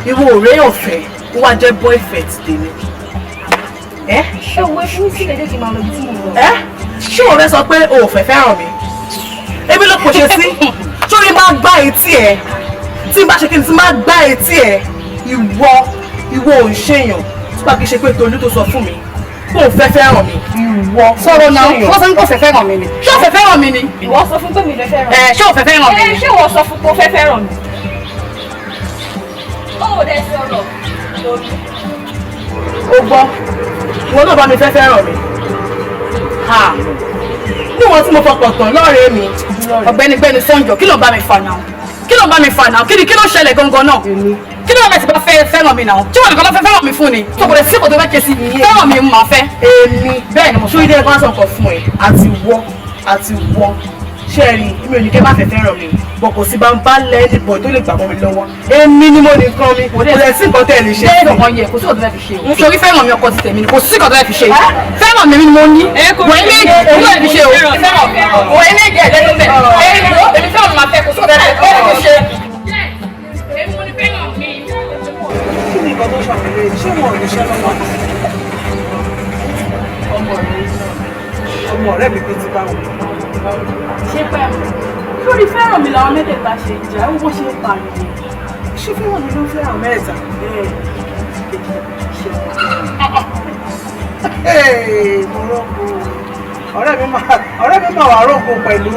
ìwọ ọ̀rẹ́ ọ̀fẹ́ ó wá jẹ́ boyfriend tèmi. Ṣé owó ebi ní sílẹ̀ jẹ́ kí n máa lọ ibi tí mo lọ? Ṣé o fẹ́ sọ pé o ò fẹ́ fẹ́ràn mi? Ebi ló kò ṣe sí. Sórí máa gbá etí ẹ̀. Tí n bá ṣe kí n ti máa gbá etí ẹ̀. Ìwọ ìwọ ò ń ṣèyàn. Tí bá kí ṣe pé Tolú tó sọ fún mi. Kó o fẹ́ fẹ́ràn mi. Ìwọ sọ̀rọ̀ náà, wọ́n sọ fún pé o fẹ́ fẹ́ràn mi ni. Ṣé o fẹ́ fẹ́ràn mi ni? Ìwọ sọ fún pé mi fẹ́ fẹ́ràn. Ṣé o fẹ́ fẹ́ràn mi ni? Ṣé ìwọ sọ fún pé o fẹ́ fẹ́ràn mi? Ó dẹ̀ sọ̀rọ̀ lórí. O gbọ́, ìwọ náà bá mi fẹ́ fẹ́ràn mi. Níwọ̀n tí mo fọkàn tán lọ́rẹ̀ẹ́ mi. Ọ̀gbẹ́ni gbẹ́ni sọ́njọ́, kí ló ń bá mi fà náà? Kí ló ń bá mi fà náà? Kí ni kí ló ṣẹlẹ̀ gangan náà? Kí ló bá ti bá fẹ́ fẹ́ràn mi náà? Tí wọ́n nìkan ló fẹ́ fẹ́ràn mi fún ni? Tó kò lè sí kò tó fẹ́ ṣe sí. Fẹ́ràn mi máa fẹ́. Èmi bẹ́ẹ̀ ni mo sọ ìdílé kan sọ̀kan fún ẹ àti wọ́ àti wọ́. Ṣé ẹ rí mi ò ní kẹ́ má fẹ́ fẹ́ràn mi bọ̀ kò sí bá ń bá lẹ́ẹ̀dì bọ̀ tó lè gbà mọ́ mi lọ́wọ́. Èmi ni mo nìkan mi kò lè sí nǹkan tẹ́ ẹ lè ṣe. Bẹ́ẹ̀ nìkan yẹ kò sí nǹkan tó fẹ́ fi ṣe o. Nítorí fẹ́ràn mi ọkọ ti tèmi ni kò sí nǹkan tó fẹ́ fi ṣe. Fẹ́ràn mi ni mo ní. Wọ́n ilé ìgbẹ́ òun náà fi ṣe o. Wọ́n ilé ìgbẹ́ ẹ̀dẹ́ ló bẹ̀. Èmi fẹ́ràn mi máa fẹ́ kò sí nǹkan tó fẹ́ fi ṣe. Kí ni nǹkan tó ṣàpèlè? Ṣé wọn ò ní ṣẹ́ lọ́wọ́? Ọmọ ọ̀rẹ́ mi bí ti bá wọn. Ṣé pẹ́ lórí fẹ́ràn mi làwọn mẹ́tẹ̀ẹ̀ta ṣe ìjà ó bó ṣe ń pariwo. Ṣé fẹ́ràn mi ló ń fẹ́ràn mẹ́ta? Mo rọ́pò ọ̀rẹ́ mi máa wà rọ́pò pẹ̀lú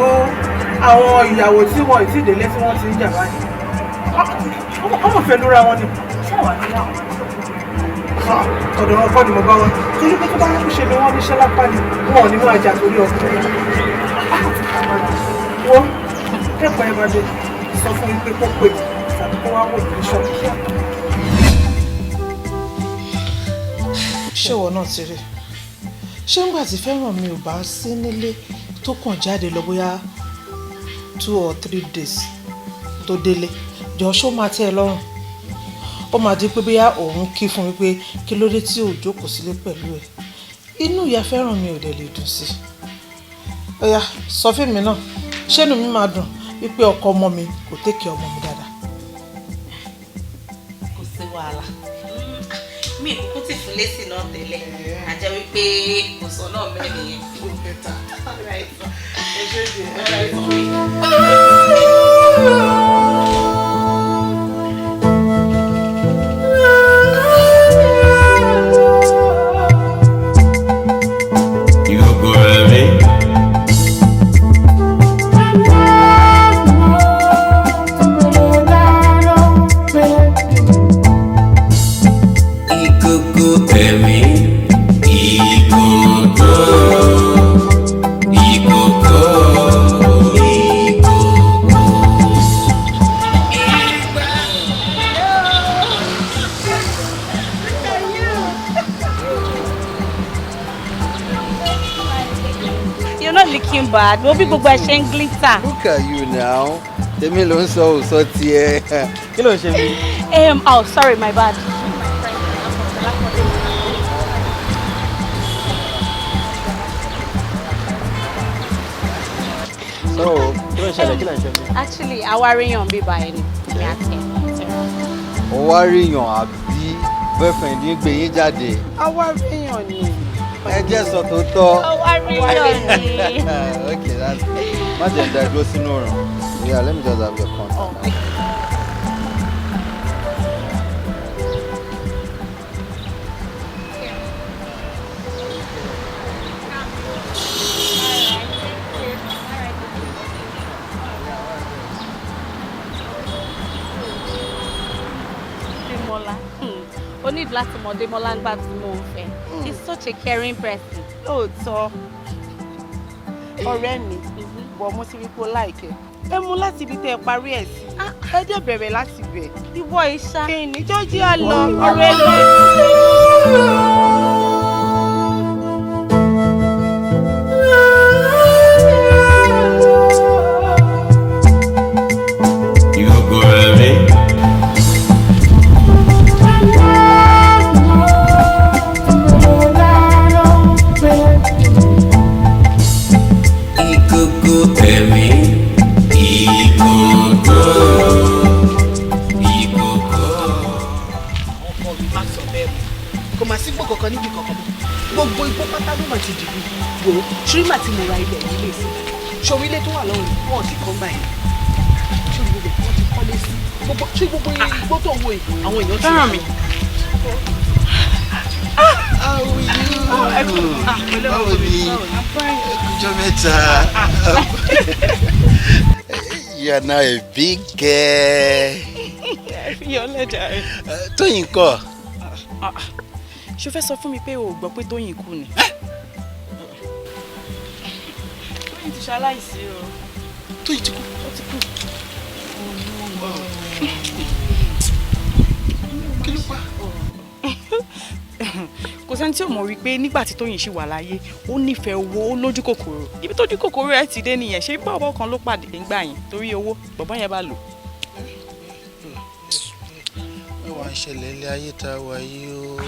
àwọn ìyàwó tí wọn ì tí ì délé tí wọ́n ti ń jà báyìí. Ọmọ fẹ́ lóra wọn ni. Ṣé wàá ní àwọn Ọ̀dọ̀ wọn kọ́ ni mo bá wá. Torí pé tó bá yẹ kó ṣe ni wọ́n níṣẹ́ lápá ni wọn ò ní máa jà torí ọkùnrin. Wọ́n kẹ́kọ̀ọ́ ẹ máa dé sọ fún mi pé kó pè mí tàbí kó wá wò mí ní ṣọ́ọ̀bù. Ṣé ìwọ náà ti rí? Ṣé ńgbà tí fẹ́ràn mi ò bá sí nílé tó kàn jáde lọ bóyá 2 or 3 days tó délé, jọ ṣó máa tẹ́ ẹ lọ́rùn? Ó máa di pé bóyá òun kí fún mi pé kí ló dé tí ò jókòó sílé pẹ̀lú ẹ̀. Inú ìyá fẹ́ràn mi ò dẹ̀ lè dùn sí. Ó yá, sọ fún mi náà, ṣé inú mi máa dùn wípé ọkọ ọmọ mi kò take care ọmọ mi dáadáa? Kò sí wàhálà. Mi kúkú ti fún lésì náà tẹ́lẹ̀, a jẹ́ wípé kò sọ náà mẹ́rin yẹn. All right. Ẹ ṣe jẹ́. All right. Ìkòkò ẹ̀mí. Ìkòkò ẹ̀mí. Ìkòkò. Ìkòkò. Ìkòkò. You're not looking bad. Mo bí gbogbo ẹ ṣe ń glitter. Look at you now. Tèmi ló ń sọ òsọ tiẹ̀. Kí ló ń ṣe mí? Oh, sorry, my bad. So, kí ló ń ṣẹlẹ̀? Kí ló ń ṣe mí? Actually, àwa ríyàn bíbá ẹni. Èmi àti ẹ̀. Ó wá ríyàn àbí boyfriend yín gbé yín jáde? Àwa ríyàn ni. Ẹ jẹ́ sọ tó tọ́. Àwa ríyàn ni. Okay, that's good. Má jẹ́ ń da dúró sínú ọ̀ràn. Yeah, let me just have your contact. Démọ́lá. O need láti mọ Démọ́lá nígbà tí mo ń fẹ́. He's such a caring person. Lóòótọ́, ọ̀rẹ́ mi, bọ̀ mo ti rí pé ó like ẹ́. Ẹ mú láti ibi tẹ́ ẹ parí ẹ̀ sí. Ẹ dẹ̀ bẹ̀rẹ̀ láti bẹ̀. Ìwọ ìṣá. Kí ni tó jẹ́ ọ lọ, ọ̀rẹ́ lọ. Ìkòkò ẹ̀mí. Ìkòkò ẹ̀mí. Ìkòkò. Ìkòkò. Ọkọ mi, má sọ bẹ́ẹ̀ mọ́. Kò má sí gbọ́ kankan níbi kankan mọ́. Gbogbo igbó pátá ló mà ti dìbò. Wò ó, ṣírímà tí mo ra ilẹ̀ yìí lè sí ṣòwò ilé tó wà lọ́wọ́ yìí, wọ́n ti kọ́ gbà yẹn. Ṣé gbogbo wọ́n ti kọ́lé sí gbogbo? Ṣé gbogbo igbó tó ń wo yìí, àwọn èèyàn ti Fẹ́ràn mi. How are you? Báwo ni? Ẹkújọ́ mẹ́ta. You are now a big girl. Yọlẹ́jà rẹ̀. Tóyìn kọ́? Ṣo fẹ́ sọ fún mi pé o ò gbọ́ pé Tóyìn kú ni? Tóyìn ti ṣaláìsí o. Tóyìn ti kú. Ó ti kú. Kí ló pa? Kò sẹ́ni tí ò mọ̀ wípé nígbà tí Tóyìn ṣì wà láyé, ó nífẹ̀ẹ́ owó, ó lójú kòkòrò. Ibi tójú kòkòrò ẹ̀ ti dé nìyẹn. Ṣé bọ́ọ̀bọ̀ kan ló pàdé ńgbà yẹn torí owó bọ̀bọ́ yẹn bá lò. Mẹ́wàá ń ṣẹlẹ̀ ilé ayé tá a wà yìí o,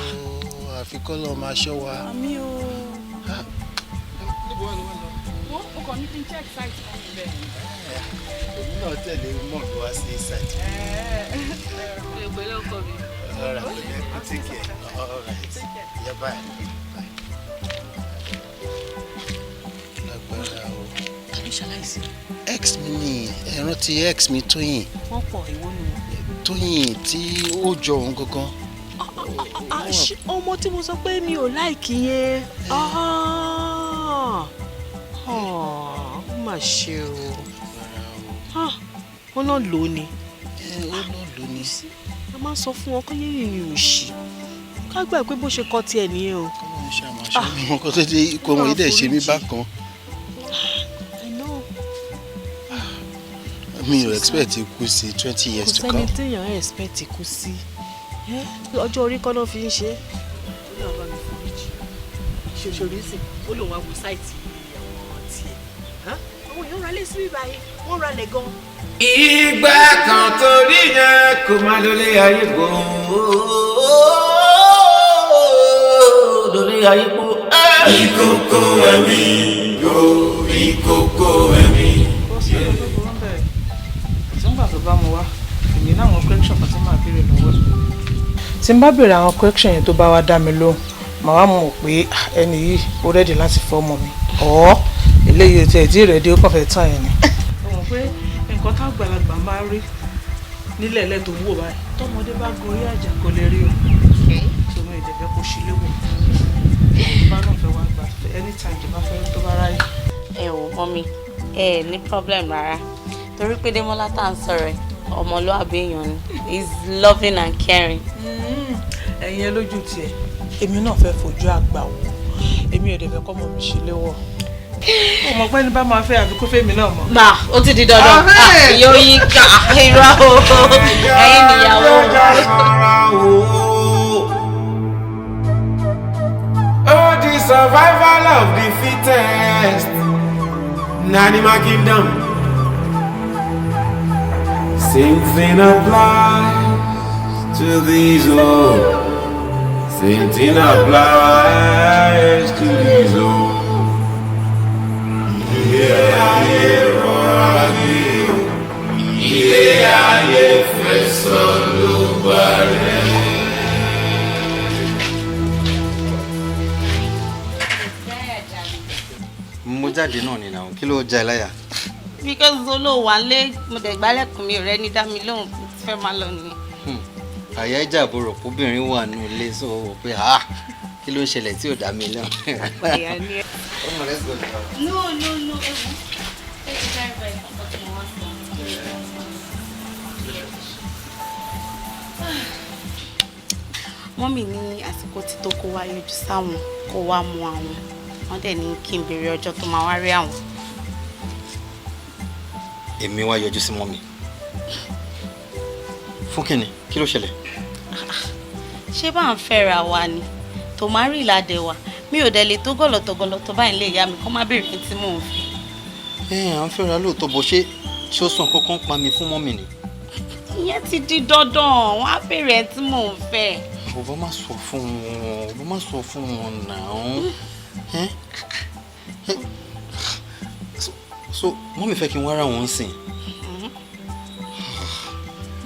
àfi k'Ọlọ́run máa ṣọ́ wa. Àmín o. Níbo wà ló wà lọ? Wọ́n ó kàn ní kí n check site fún mi bẹ́ẹ̀. Èmi náà tẹ̀lé mọ̀ mi wá sí site. Pẹ̀lú ọkọ mi. All right, pẹ̀lẹ́, take care. All right. Yeah, bye. Bye. Lágbára o. Ta ló ṣaláìsí? Ex mi ni, ẹ rántí ex mi Tóyìn. Wọ́n pọ̀, ìwọ nu wọn. Tóyìn tí ó jọ òun gangan. Ọmọ tí mo sọ pé mi ò like yẹn. Ah, ah, ó mà ṣe o. Ah, wọ́n náà lò ó ni. Ó náà lò ó ni. A máa ń sọ fún wọn kó yé ìrìn òṣì. Ká gbà pé bó ṣe kọ́ tiẹ̀ nìyẹn o. Mo kọ́ tó dé ikú ọmọ yìí dẹ̀ ṣe mí bákan. I know. Mi ò expect ikú sí 20 years Kò to sẹ́ni come. téèyàn expect ikú sí. Ọjọ́ orí kọ́ ló fi ń ṣe é. Ó bá mi foríjì. Ṣòṣòrí sì ó lòun wá wo site àwọn tiẹ̀. Àwọn èèyàn ralé sí báyìí, wọ́n ralẹ̀ gan. Ìgbà kan torí yẹn kò má lólé ayé gbò, lólé ayé gbò. Ìkókó ẹ̀mí yóò, ìkókó ẹ̀mí. Nígbà tó bá mu wá, èmi náà àwọn correction kan tí màá béèrè lọ́wọ́ ẹ̀. Tí n bá béèrè àwọn correction yẹn, tó bá wá dá mi lóhùn, màá wá mọ̀ pé ah, ẹni yìí ó ready láti fẹ́ ọmọ mi, ọ̀ eléyìí tí ẹ̀ tí ready, ó kàn fẹ́ tán ẹ̀ ni. Ó mọ̀ pé nǹkan tágbàlagbà máa ń rí nílẹ̀ ẹlẹ́ tó ń wò báyìí, tọmọdé bá gorí àjà kò lè rí o. Tó mi ìdẹ̀fẹ́ kó ṣe léwọ̀ tó bá náà fẹ́ wá gbà anytime tó bá fẹ́, tó bá ráyè. Ẹ wò, mummy, ẹ ní problem rárá, torí pé Démọ́lá tá à ń sọ̀rọ̀ ẹ̀, ọmọlúwàbí èèyàn ni, is loving and caring. Ẹ̀yin ẹ lójú tiẹ̀, èmi náà fẹ́ fojú àgbà wò. Èmi ò dẹ̀ fẹ́ kọ́ ọmọ mi ṣe léwọ̀. Ó mọ̀ pé ní bá máa fẹ́ àbí kó fẹ́ mi náà mọ̀. Mà ó ti di dandan. Yóò yí ká irọ́ o, ẹ̀yin nìyàwó. Oh, the survival of the fittest. In animal kingdom. Same thing applies to these oh. Same thing applies to these oh. Ilé ayé rọra gbé o. Ilé ayé fẹsọ̀ ló bá rẹ̀. Mo jáde náà ni náà, kí ló já ẹ láyà? Because olóò wà lé, mo dẹ̀ gbálẹ̀kùn, mi rẹ ní dá mi lóhùn, mo ti fẹ́ máa lọ nìyẹn. Àyà ìjà àbúrò kóbìnrin wà nù ilé, sọ wò pé ah, kí ló ń ṣẹlẹ̀ tí ò dá mi lóhùn? Àyà ni ẹ. Ọmọ, let's go now. No, ewu, thank you very very much, mo wá sọ. Mummy ní àsìkò tí tó kó wá yọjú sáwọn, kó wá mú àwọn. Wọ́n dẹ̀ ní kí n béèrè ọjọ́ tó máa wá rí àwọn. Èmi wá yọjú sí mummy fún kíni? Kí ló ṣẹlẹ̀? Ṣé bá ń fẹ́ra wa ni tòmárì ìlàdẹ̀ wa, mi ò dẹ̀ lè tó gọ̀lọ̀tọ̀gọ̀lọ̀tọ̀ báyìí lè yá mi kó má béèrè tí mò ń fẹ́. Ẹ à ń fẹ́ra lóòótọ́ bó ṣe, ṣé ó sàn kankan pa mi fún mummy ni? Ìyẹn ti di dandan, wọ́n á béèrè ẹ tí mò ń fẹ́. Bàbá, má sọ fún wọn, bàbá, má sọ fún wọn náà. Ẹ ẹ, so mummy fẹ́ kí n wá ra wọn sìn?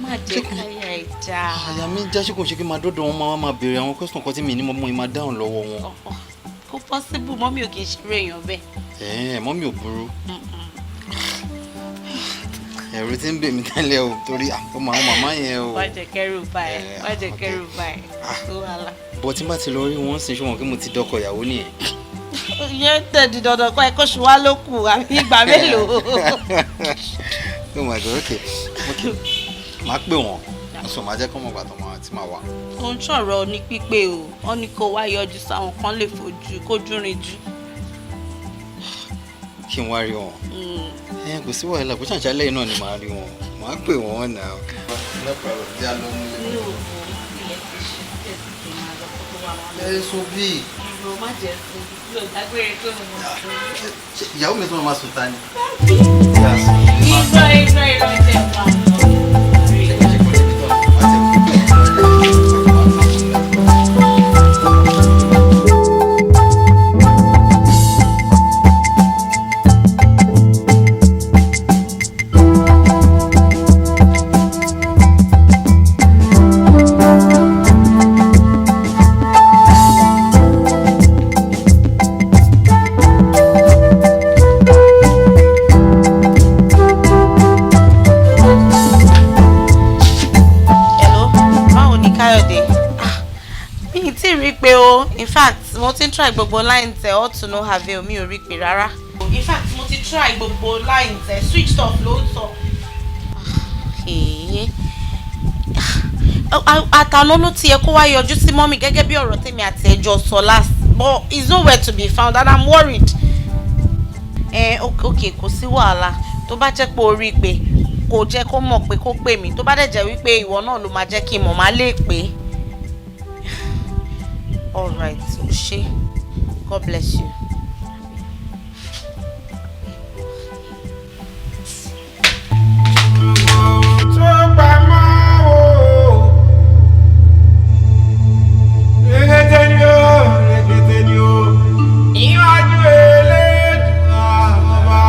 Má jẹ́ káyà ẹ̀ já. Àyà mi já. Ṣé kò ṣe kí n máa dọ́dọ̀ wọn, máa béèrè àwọn question kan tí mi ní mo mọ ìmáa dáhùn lọ́wọ́ wọn? Kò possible, mummy ò kì í ṣeré èèyàn bẹ́ẹ̀. Ẹ mummy ò burú. Ẹ̀rù tí ń bè mí tẹ́lẹ̀ o, torí ọmọ àwọn màmá yẹn o. Má jẹ́ kẹ́rù bá ẹ, má jẹ́ kẹ́rù bá ẹ tó wàhálà. Bọ́ tí n bá ti lọ rí wọn sìn, ṣé wọn kí mo ti dọ́kọ ìyàwó nìyẹn? Ìyẹn tẹ̀ di dandan kọ́ ẹ, kó ṣù wá ló kù àbí ìgbà mélòó. Oh my God, okay, máa pè wọ́n sọ, máa jẹ́ kọ́ mọ̀ gbàtọ́ máa ti máa wà. Kò ń sọ̀rọ̀ ní pípé o, wọ́n ní kó wá yọjú sáwọn kan lè fojú kójú rin jù. Kí n wá rí wọn? Ẹ kò sí wàhálà, kò ṣàǹṣàlẹ̀ náà ni màá rí wọn, màá pè wọ́n náà. No problem, jẹ́ àlọ́ nílé. Ẹ sùn bíi. Má jẹ́ sùn, yóò dágbére pé mo mọ̀ sùn. Ìyàwó mi tún máa sùn ta ni. Irọ́, irọ́, irọ́, jẹ́ pa. Hello, báwo ni Káyọ̀dé? Ah, mi ì tí ì rí pé o. In fact, mo ti ń try gbogbo line tẹ, all to no avail, mi ò rí pé rárá. In fact, mo ti try gbogbo line tẹ, switched off ló ń sọ. Èyí Àtàná ló ti yẹ kó wá yọjú sí mọ́mì gẹ́gẹ́ bí ọ̀rọ̀ tèmi àti ẹjọ́ sọ last, but he's nowhere to be found and I'm worried. Ẹ ok, kò sí wàhálà. Tó bá jẹ́ pé o rí i pé kò jẹ́ kó mọ̀ pé kó pè mí, tó bá dẹ̀ jẹ́ wípé ìwọ náà ló máa jẹ́ kí n mọ̀, máa lè pè. All right, o ṣé. God bless you. Tó pamọ́ o. Rẹ̀gẹ̀dẹ̀ ni o, rẹ̀gẹ̀dẹ̀ ni o. Ìwájú elédùn ọba.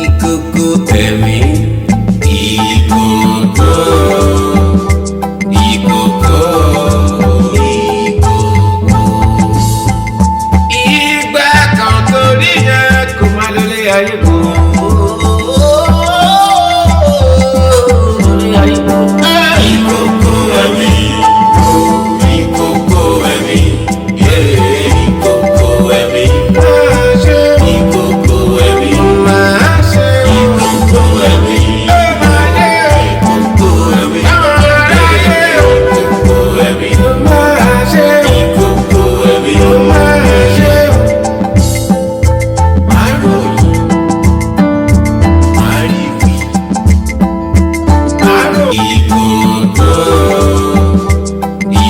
Ìkòkò ẹ̀mí, ìkòkò, ìkòkò, ìkòkò. Ìgbà kan torí yẹn kò má lólé ayé kò. Ìkòkò ẹ̀mí, ìkòkò ẹ̀mí, ìkòkò ẹ̀mí, ìkòkò ẹ̀mí, ìkòkò ẹ̀mí, ìkòkò ẹ̀mí, ìkòkò ẹ̀mí, ìkòkò ẹ̀mí.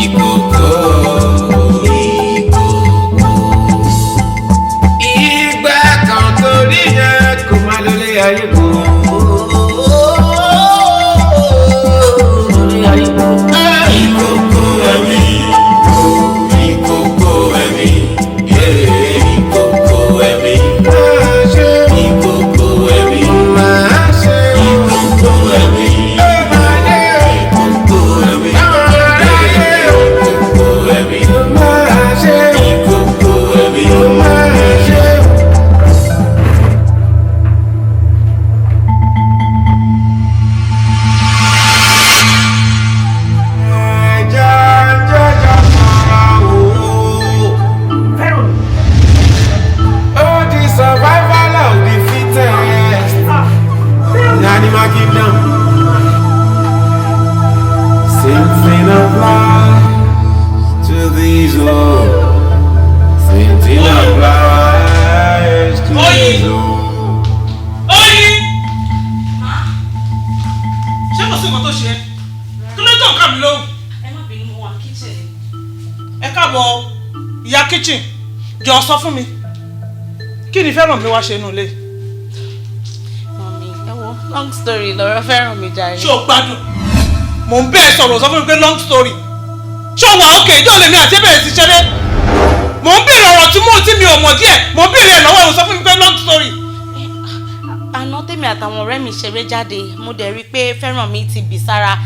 Ìkòkò, ìkòkò, ìkòkò. Ìgbà kan torí yẹn kò má lólé ayé kò. Ìkòkò ẹ̀mí, ìkòkò ẹ̀mí, ìkòkò ẹ̀mí, ìkòkò ẹ̀mí, ìkòkò ẹ̀mí, ìkòkò ẹ̀mí, ìkòkò ẹ̀mí, ìkòkò ẹ̀mí. Oh, the survival of the fittest. In animal kingdom. Same thing applies to these old. Same thing applies to these old. Oyin! Ṣé kò sí nǹkan tó ṣe é? Kí ló tó nǹkan mi lóhùn? Ẹ má bínú, mo wà ní kitchen. Ẹ káàbọ̀ ìyá kitchen, jọ̀ọ́ sọ fún mi. Kí ni fẹ́ràn mi wá ṣe inú ilé? Mọ̀mí, ẹ wo long story lọ́rọ̀ fẹ́ràn mi jàre. Ṣé o gbádùn? Mò ń bẹ́ẹ̀ sọ̀rọ̀, sọ fún mi pé long story. Ṣé o wà ókè? Ìjọ́ lèmi àti ẹ̀bẹ̀rẹ̀ sí ṣeré. Mò ń béèrè ọ̀rọ̀ tí mo tí mi ò mọ̀ díẹ̀, mò ń béèrè ẹ̀ lọ́wọ́ ẹ̀, ó sọ fún mi pé long story. Àná tèmi àtàwọn ọ̀rẹ́ mi ṣeré jáde, mo dẹ̀ rí i pé Fẹ́rànmi ti bì sára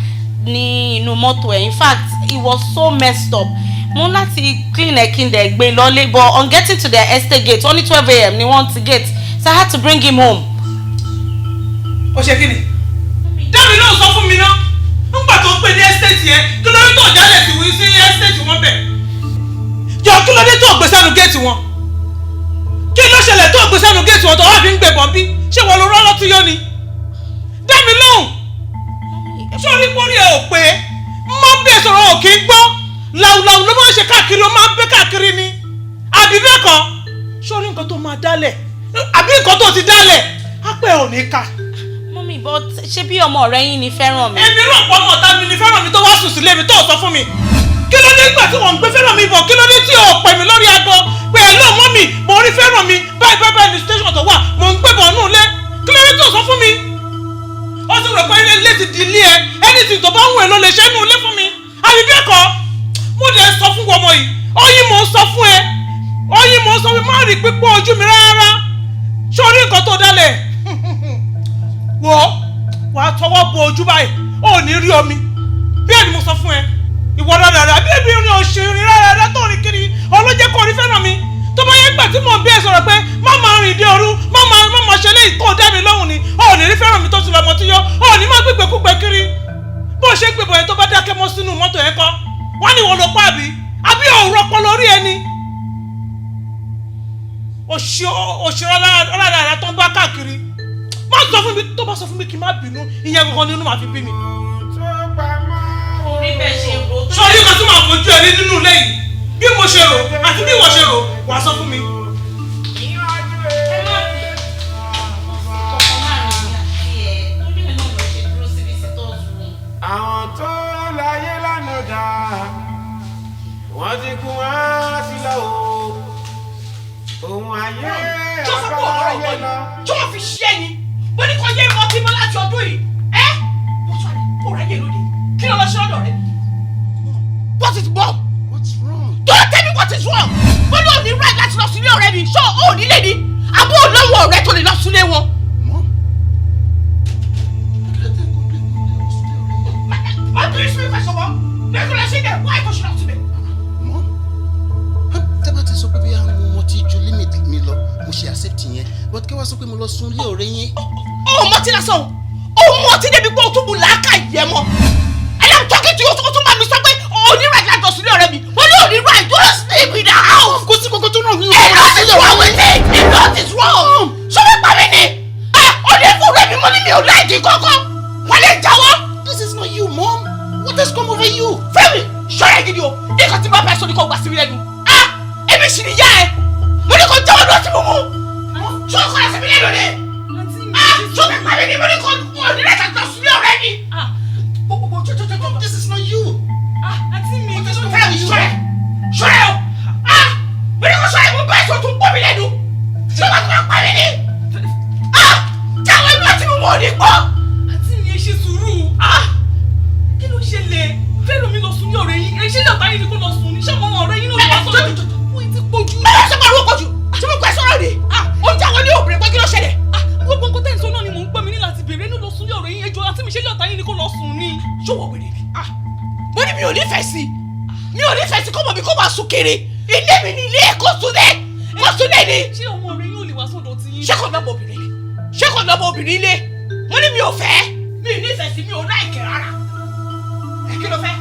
ní inú mọ́tò ẹ̀. In fact, it was so messed up. Mo ní láti clean ẹ̀ kí n dẹ̀ gbé lọ́lé, but on getting to their estate gate, only 12 a.m. ni wọ́n ti gate, so I had to bring him home. Ó ṣe kí ni? Dábì náà sọ fún mi ná. Nígbà tó ń pè ní estate yẹn, kí ló dé tó jálẹ̀ sí wí sí estate wọn bẹ̀? Jọ, kí ló dé tó gbé sẹ́nu géètì wọn? Kí ló ṣẹlẹ̀ tó gbé sẹ́nu géètì wọn tó wá fi ń gbé bọ̀n bí? Ṣé wọn ló rọ́ lọ́tún yó ni? Dá mi lóhùn. Sórí pórí ẹ ò pé mọ́ bí ẹ sọ̀rọ̀ ò kí ń gbọ́. Làwùlàwù ló máa ń ṣe káàkiri, ó máa ń bẹ́ káàkiri ni. Àbí bẹ́ẹ̀ kọ́? Sórí nǹkan tó máa dálẹ̀, àbí nǹkan tó ti dálẹ̀, á pẹ́ ò ní ká. Mummy, but ṣé bí ọmọ ọ̀rẹ́ yín ni Fẹ́rànmi? Èmi rò pọ̀ ọmọ ọ̀tá mi ni Fẹ́rànmi tó wá sùn sílé mi tó sọ fún mi. Kí ló dé nígbà tí wọ́n ń gbé Fẹ́rànmi bọ̀? Kí ló dé tí o pè mí lórí aago pé ẹ̀ lóò mọ́ mi, mo rí Fẹ́rànmi báyìí báyìí báyìí ní station tó wà, mò ń gbé bọ̀ nù lé? Kí ló dé tó sọ fún mi? Ó sì rò pé ilé ti di ilé ẹ, anything tó bá ń wù ẹ́ ló lè ṣe nù ilé fún mi. Àbí bẹ́ẹ̀ kọ́? Mo dẹ̀ sọ fún ọmọ yìí, oyin mò ń sọ fún ẹ, oyin mò ń sọ fún, má rí pípọ́ ojú mi rárá. Ṣé orí nǹkan tó dálẹ̀? Wò ó, wàá tọwọ́ bo ojú báyìí, ó ní rí omi. Bẹ́ẹ̀ ni mo sọ fún ẹ. Ìwọ rárá bí ebi rin òṣèré rárá tó rìn kiri, ọlọ́jẹ́ kò rí Fẹ́rànmi. Tó bá yẹ gbà tí mò ń bí ẹ sọ̀rọ̀ pé má máa rìn dé òru, má máa ṣe léyìí kó dá mi lóhùn ni, ó ní rí Fẹ́rànmi tó ti lọ́mọ tí yó, ó ní má gbégbé kúgbẹ́ kiri. Bó ṣe ń gbébọ̀ yẹn, tó bá dákẹ́ mọ́ sínú mọ́tò yẹn kọ́, wọ́n ní wọ́n ló pa, àbí àbí òun ọpọlọ orí ẹni. Òṣèré rárá tó ń bá káàkiri, má sọ fún mi, tó bá sọ fún mi kí n má bínú, ìyẹn gangan nínú màá fi bí mi. Orí bẹ́ẹ̀ ṣe rò tó. Sọ ní nǹkan tí màá fojú ẹ rí nínú ilé yìí, bí mo ṣe rò àti bí ìwọ ṣe rò, wàá sọ fún mi. Ẹ má bí kò sí kankan láàrin mi àti ẹ, torí ẹ náà lọ ṣe dúró sí visitors room. Àwọn tó láyé lánàá dá, wọ́n ti kú, wọ́n ti lọ o. Òun ayé Tó sọ pé ọ̀rọ̀ àbáyé ọ̀gbọ́n lọ. ni tó fi ṣe é ni mo ní kó yé mọtí mọ́ láti ọdún yìí. Ẹ́ mo sọ ni kó ráyè lóde, kí ló lọ ṣe lọ́dọ̀ rẹ? What is wrong? What's wrong? Don't tell me what is wrong. Mo ní òní right láti lọ sílé ọ̀rẹ́ mi. Ṣé o ò nílé ni? Àbó olówó ọ̀rẹ́ tó lè lọ sílé wọn? Má bí sí mi fẹsọ̀ mọ́. Ní kò lọ sí ilé, wáyé tó ṣe lọ síbẹ̀. Tẹ́ bá ti sọ pé bí àwọn ọmọ ti ju limit mi lọ, mo ṣe accept yẹn, but kí wàá sọ pé mo lọ sùn lé ọ̀rẹ́ yín. Ó mọtí lásán o, ó mọtí débi pé o tún bu làákà yẹ mọ́. I am talking to you, o tún bá mi sọ pé o ní right láti lọ sílé ọ̀rẹ́ mi. Mo ní o ní right, don't sleep in the house. Kò sí kókó tó náà mi ò. A lot is wrong with it, a lot is wrong. Ṣé wọ́n pa mí ni? Ah, ó ní fún rẹ̀ mi, mo ní mi ò láìkí kọ́kọ́. Wọ́n lè jáwọ́. This is not you, Mom. What has come over you? Fẹ́mi, ṣọ́ra gidi o. Nǹkan tí bá bá ẹ sọ ni kò gbà sí mi lẹ́nu. Ah, èmi sì ni yá ẹ. Mo ní kò jáwọ́ lọ sí mímú. Ṣé o kọ́ ẹ sí mi lẹ́nu ni? Ah, ṣé o fẹ́ pa mí ni? Mo ní kò o ní láti lọ sílé ọ̀rẹ́ mi. This is not you. Àǹtí mi, Fẹ́mi, ṣọ́ra ṣọ́ra o. Ah, mo ní kò ṣọ́ra, mo bá ẹ sọ tún pọ̀ mi lẹ́nu. Ṣé o bá tún máa pa mí ni? Ah, jáwọ́ inú àti mímú ò ní pọ̀. Àǹtí mi, ẹ ṣe sùúrù. Ah, kí ló ṣẹlẹ̀? Fẹ́rànmi lọ sùn ní ọ̀rẹ́ yín, ẹ ṣe lè ọ̀tá yín ni kó lọ sùn ní? Ṣé àwọn ọ̀rẹ́ yín náà ló wá sọ̀rọ̀? Wọ́n ti pọ̀ jù. Bẹ́ẹ̀ ṣe pariwo pọ̀ jù, ṣé mo kọ́ ẹ sọ̀rọ̀ ni? Ó jáwọ́ ní obìnrin pé kí ló ṣẹlẹ̀? Gbogbo nǹkan tẹ́ ń sọ náà ni mò ń gbọ́. Mi ní láti bèrè inú lọ sùn ní ọ̀rẹ́ yín. Ẹjọ́ àti mi, ṣe lè ọ̀tá yín ni kó lọ sùn ní? Ṣé wọ́n wèrè ni? Mo ní mi ò nífẹ̀ẹ́ sí, mi ò nífẹ̀ẹ́ sí kó mọ̀ mi kó máa sùn kiri. Ilé mi ni ilé ẹ̀, kó sùn lé, kó sùn lé ni. Ṣé ọmọ ọ̀rẹ́ yín ò lè wá sọ́dọ̀ tí yín? Ṣé kò lọ́mọ obìnrin ni? Ṣé kò lọ́mọ obìnrin ilé? Mo ní mi ò fẹ́, mi ò nífẹ̀ẹ́ sí, mi ò láìkẹ́ rárá. Ẹ kí ló fẹ́?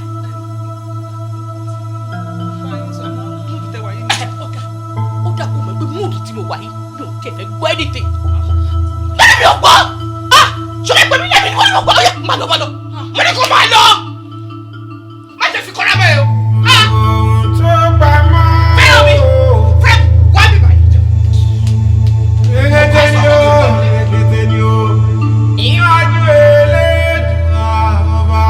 Ó dà kó mọ̀ pé mood tí mo wà yìí, mi ò tiẹ̀ fẹ́ gbọ́ anything. Bẹ́ẹ̀ mi ò gbọ́. Ah, ṣọlá pé mi lẹ́bi ni wọ́n ní mo gbọ́. Ó yá, má lọ, má lọ. Mo ní kó máa lọ. Má jẹ́ fi kọ́ra bẹ́ẹ̀ o. Ah, tó pamọ́. Fẹ́ràn mi, fẹ́ wá mi báyìí. Rẹ̀gẹ̀dẹ̀ ni o, rẹ̀gẹ̀dẹ̀ ni o. Ìwájú Elédùà ọba.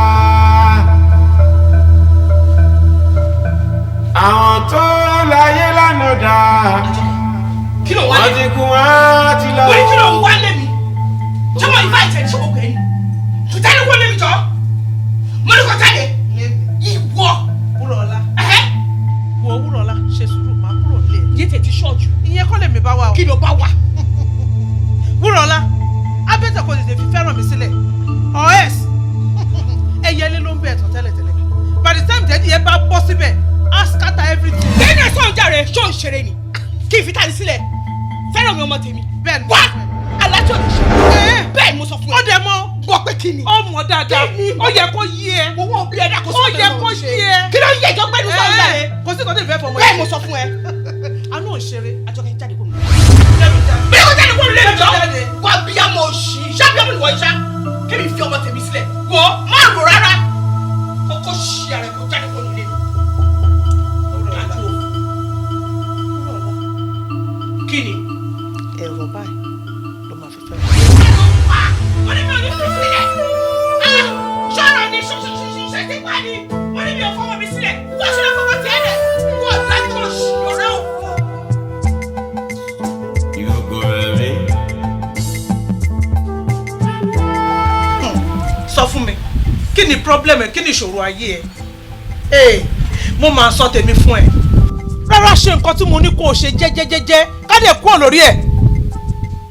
Àwọn tó láyé lánàá dá. Kí ló wá lé? Wọ́n ti kú, wọ́n ti lọ. Mo ní kí ló ń wá lé mi? Ṣé mo invite ẹ ní? Ṣé mo pè é ní? Kò jáde kó lé mi jọ. Mo ní kò jáde. Ìwọ. Wúrọ̀ọ́lá. Wo, Wúrọ̀ọ́lá, ṣe sùúrù, máa kúrò Ẹyẹlé ló ń bẹ̀ ẹ̀tàn tẹ́lẹ̀tẹ́lẹ̀. By the time tẹ́dí yẹn bá bọ́ síbẹ̀, á scatter everything. Bẹ́ẹ̀ni ẹ̀ sọ̀rọ̀ jàre, ṣó ń ṣeré ni? Kí n fi tani sílẹ̀? Fẹ́ràn mi ọmọ tèmi. Bẹ́ẹ̀ni. Wá! Alájọ lè ṣe. Bẹ́ẹ̀ ni mo sọ fún ẹ. Ó dẹ̀ mọ̀. Gbọ́ pé kí ni? Ó mọ̀ dáadáa. Ó yẹ kó yí ẹ. Mo wọ́n bí ẹ̀dá kò sí Ó yẹ kó yí ẹ. Kí ló ń yẹ ìjọ gbẹ́nu sọ̀rọ̀ jàre? Kò sí nǹkan tó lè fẹ́ fọmọ Bẹ́ẹ̀ mo sọ fún ẹ. Àánú ò ń ṣeré. Àjọkẹ́ jáde kó mi. Bí kò jáde kó mi lè jọ. Kó abiyamọ òṣì. Ṣé abiyamọ ni wọ́n ṣá? Kí mi fi ọmọ tèmi sílẹ̀? Wọ́ má rò rárá. Kókó ṣí ara ẹ̀ kó jáde kó nílé mi. Dájú o. Kí ni? Ẹ̀rọ báyìí ló máa fi fẹ́. Wọ́n ní mi ò ní fi sílẹ̀. Ṣọ́ra ni ṣe ti pa ni. Wọ́n ní mi ò fọwọ́ mi sílẹ̀. Wọ́n ṣe lọ fọwọ́ tiẹ̀ lẹ̀. Wọ́n dájú òṣì ọ̀rẹ́ òkú. Ìkòkò ẹ̀mí. Sọ fún mi, kí ni problem ẹ, kí ni ìṣòro ayé ẹ? Ee, mo máa sọ tèmi fún ẹ. Rárá, ṣe nǹkan tí mo ní kó o ṣe jẹ́jẹ́jẹ́jẹ́ ká dẹ̀ kúrò lórí ẹ̀.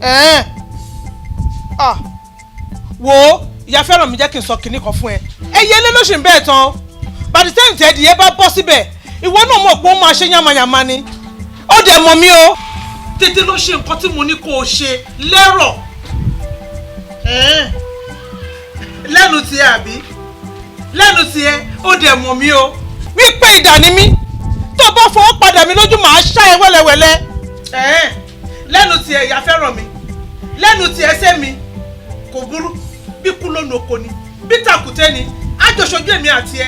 Ẹ̀ẹ́n. Ah, wo ìyá fẹ́ràn mi, jẹ́ kí n sọ kinní kan fún ẹ. Ẹyẹlé ló ṣì ń bẹ́ẹ̀ tán. By the time tẹ́ẹ̀dì yẹn bá bọ́ síbẹ̀, ìwọ náà mọ̀ pé ó máa ṣe yánmayànma ni. Ó dẹ̀ mọ̀ mí o. Tètè ló ṣe nǹkan tí mo ní kó o ṣe lẹ́rọ̀. Ẹ̀ẹ́n. Lẹ́nu tiẹ̀ àbí? Lẹ́nu tiẹ̀, ó dẹ̀ mọ̀ mí o. Wípé idà ni mí. Tó bá fọwọ́ padà mi lójú, màá ṣá ẹ wẹ́lẹ́wẹ́lẹ́. Ẹ̀ẹ́n. Lẹ́nu tiẹ̀, ìyá fẹ́ràn mi. Lẹ́nu tiẹ̀ ṣẹ́ mi. Kò burú. Bí kú lónà oko ni. Bí tàkùtẹ́ ni. Àjọṣojú èmi àti ẹ.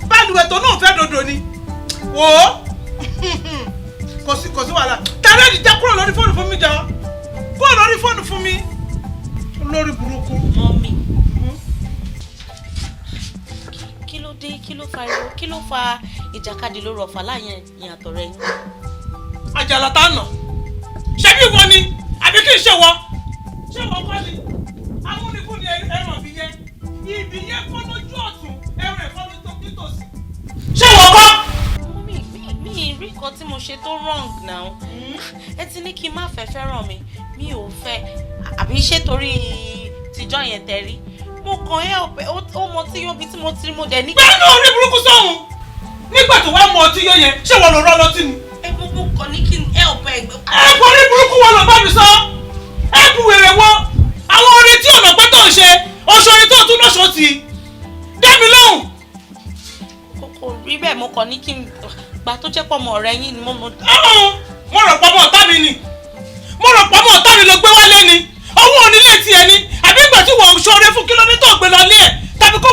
Báluwẹ̀ tó náà fẹ́ dodo ni. Wò ó. Kò sí wàhálà. Tàrẹ́ẹ̀dì já kúrò lórí fóònù fún mi jọ. Kúrò lórí fóònù fún mi. Lórí burúkú. Mọ́mì. Kí ló dé? Kí ló fa ariwo? Kí ló fa ìjàkadì lórí ọ̀fà láàyè ìyàtọ̀ rẹ yín? Àjàlá tá nà. Ṣé bí ìwọ ni? Àbí kí n ṣe wọ? Ṣé wọ́n kọ́ ni? Amúnikú ni ẹran ìbí yẹn. Ìbí yẹn kọ́ lójú ọ̀tún, ẹran ẹ̀kọ́ lójú nítòsí. Ṣé wọ́n kọ́? Mọ́mì, mi ì rí nǹkan tí mo ṣe tó wrong now. Ẹ ti ní kí n má fẹ́ fẹ́ràn mi, mi ò fẹ́. Àbí ṣé torí tìjọ́ yẹn tẹ rí? Mo kàn ẹ́ ọ̀pẹ, ó mọ tí yóò bí tí mo ti rí mo dẹ̀ ní. Bẹ́ẹ̀ni orí burúkú sọ̀hún. Nígbà tó wá mọ ọtí yó yẹn, ṣé wọ́n lọ rọ́ lọ́tí ni? Ẹ gbogbo kàn ní kí n ẹ ọ̀pẹ ẹgbẹ́. Ẹ kò rí burúkú wọn lọ bá mi sọ. Ẹ bu wèrè wo. Àwọn orin tí ọ̀nà pẹ́ tó ń ṣe, oṣù orin tó tún lọ́ṣọ́ ti. Dá mi lóhùn. Kò rí bẹ́ẹ̀, mo kàn ní kí n gbà tó jẹ́ pọ̀ mọ́ ọ̀rẹ́ yín ni mo. Mo rò pọ̀ mọ́ ọ̀tá mi ni. Mo rò pọ̀ mọ́ ọ̀tá mi ló gbé wálé ni. Owó onílé tiẹ̀ ni. Àbí ìgbà tí wọ́n ń ṣoore fún kílódé tó gbé lọ lé ẹ̀ tàbí kó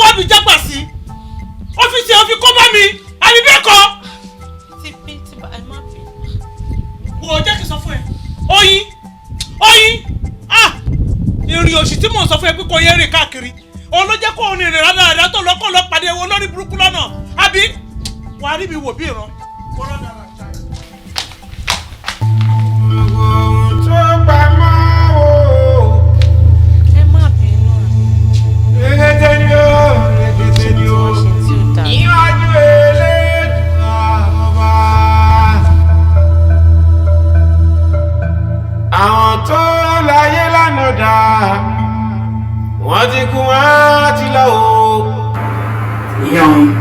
wá bí jágbà sí. Ọ́fíìsì ẹ̀ fi kó bá mi. Àbí bẹ́ẹ̀ kọ́. Ti bí ti bá ẹ má bí. Wò ó jẹ́ kí n sọ fún ẹ. Oyin! Oyin! Ah! Ìrìn òṣì tí mò ń sọ fún ẹ pé kò yẹ rìn káàkiri. Òun ló jẹ́ kó o rìn rìn rádaràdà tó lọ́kọ̀ lọ pàdé wo lórí burúkú lọ́nà. Àbí wàá rí mi wò bí ìran. Tó pamọ́ o. Ẹ má bínú. Rẹ̀gẹ̀dẹ̀ ni ó, rẹ̀gẹ̀dẹ̀ ni ó. Níwájú Elédùà ọba. Àwọn tó láyé lánàá dà, wọ́n ti kú wọ́n ti lọ o. Ìyá oyin,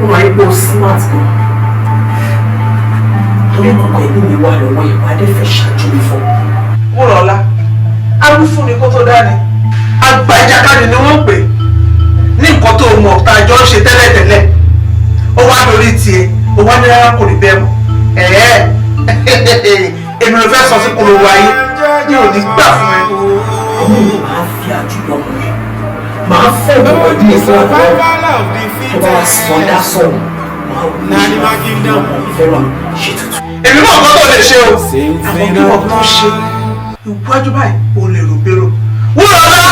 ó máa ń gbọ́ smart gan. Torí kọ̀ọ̀kan ẹbí mi wà lọ́wọ́ ìpàdé fẹ́ ṣáájú mi fún. Wúrọ̀lá, awífúnni kó tó dání. Àgbà ìjàkadì ni wọ́n ń pè ní nǹkan tó mọ̀ tá a jọ ń ṣe tẹ́lẹ̀tẹ́lẹ̀. Ó wá lórí tiẹ̀, ó wá ní rárá kò rí bẹ́ẹ̀ mọ̀. Ẹ̀ẹ́ èmi ló fẹ́ sọ sí polówó ayé, mi ò ní gbà fún ẹ. Ọmọ mi máa fi àjùlọ mọ̀ mi. Màá fẹ́ ìwọ̀n ìdílé fún àgbẹ̀ tó bá wá sọdá sọ̀rọ̀. Màá wú ìṣúná fi ọmọ mi fẹ́ràn ṣe tuntun. Èmi náà kọ́ tó lè ṣe o. Àwọn kí wọ́n tó ṣe iwájú báyìí o lè rò bérò. Wúrọ̀lá!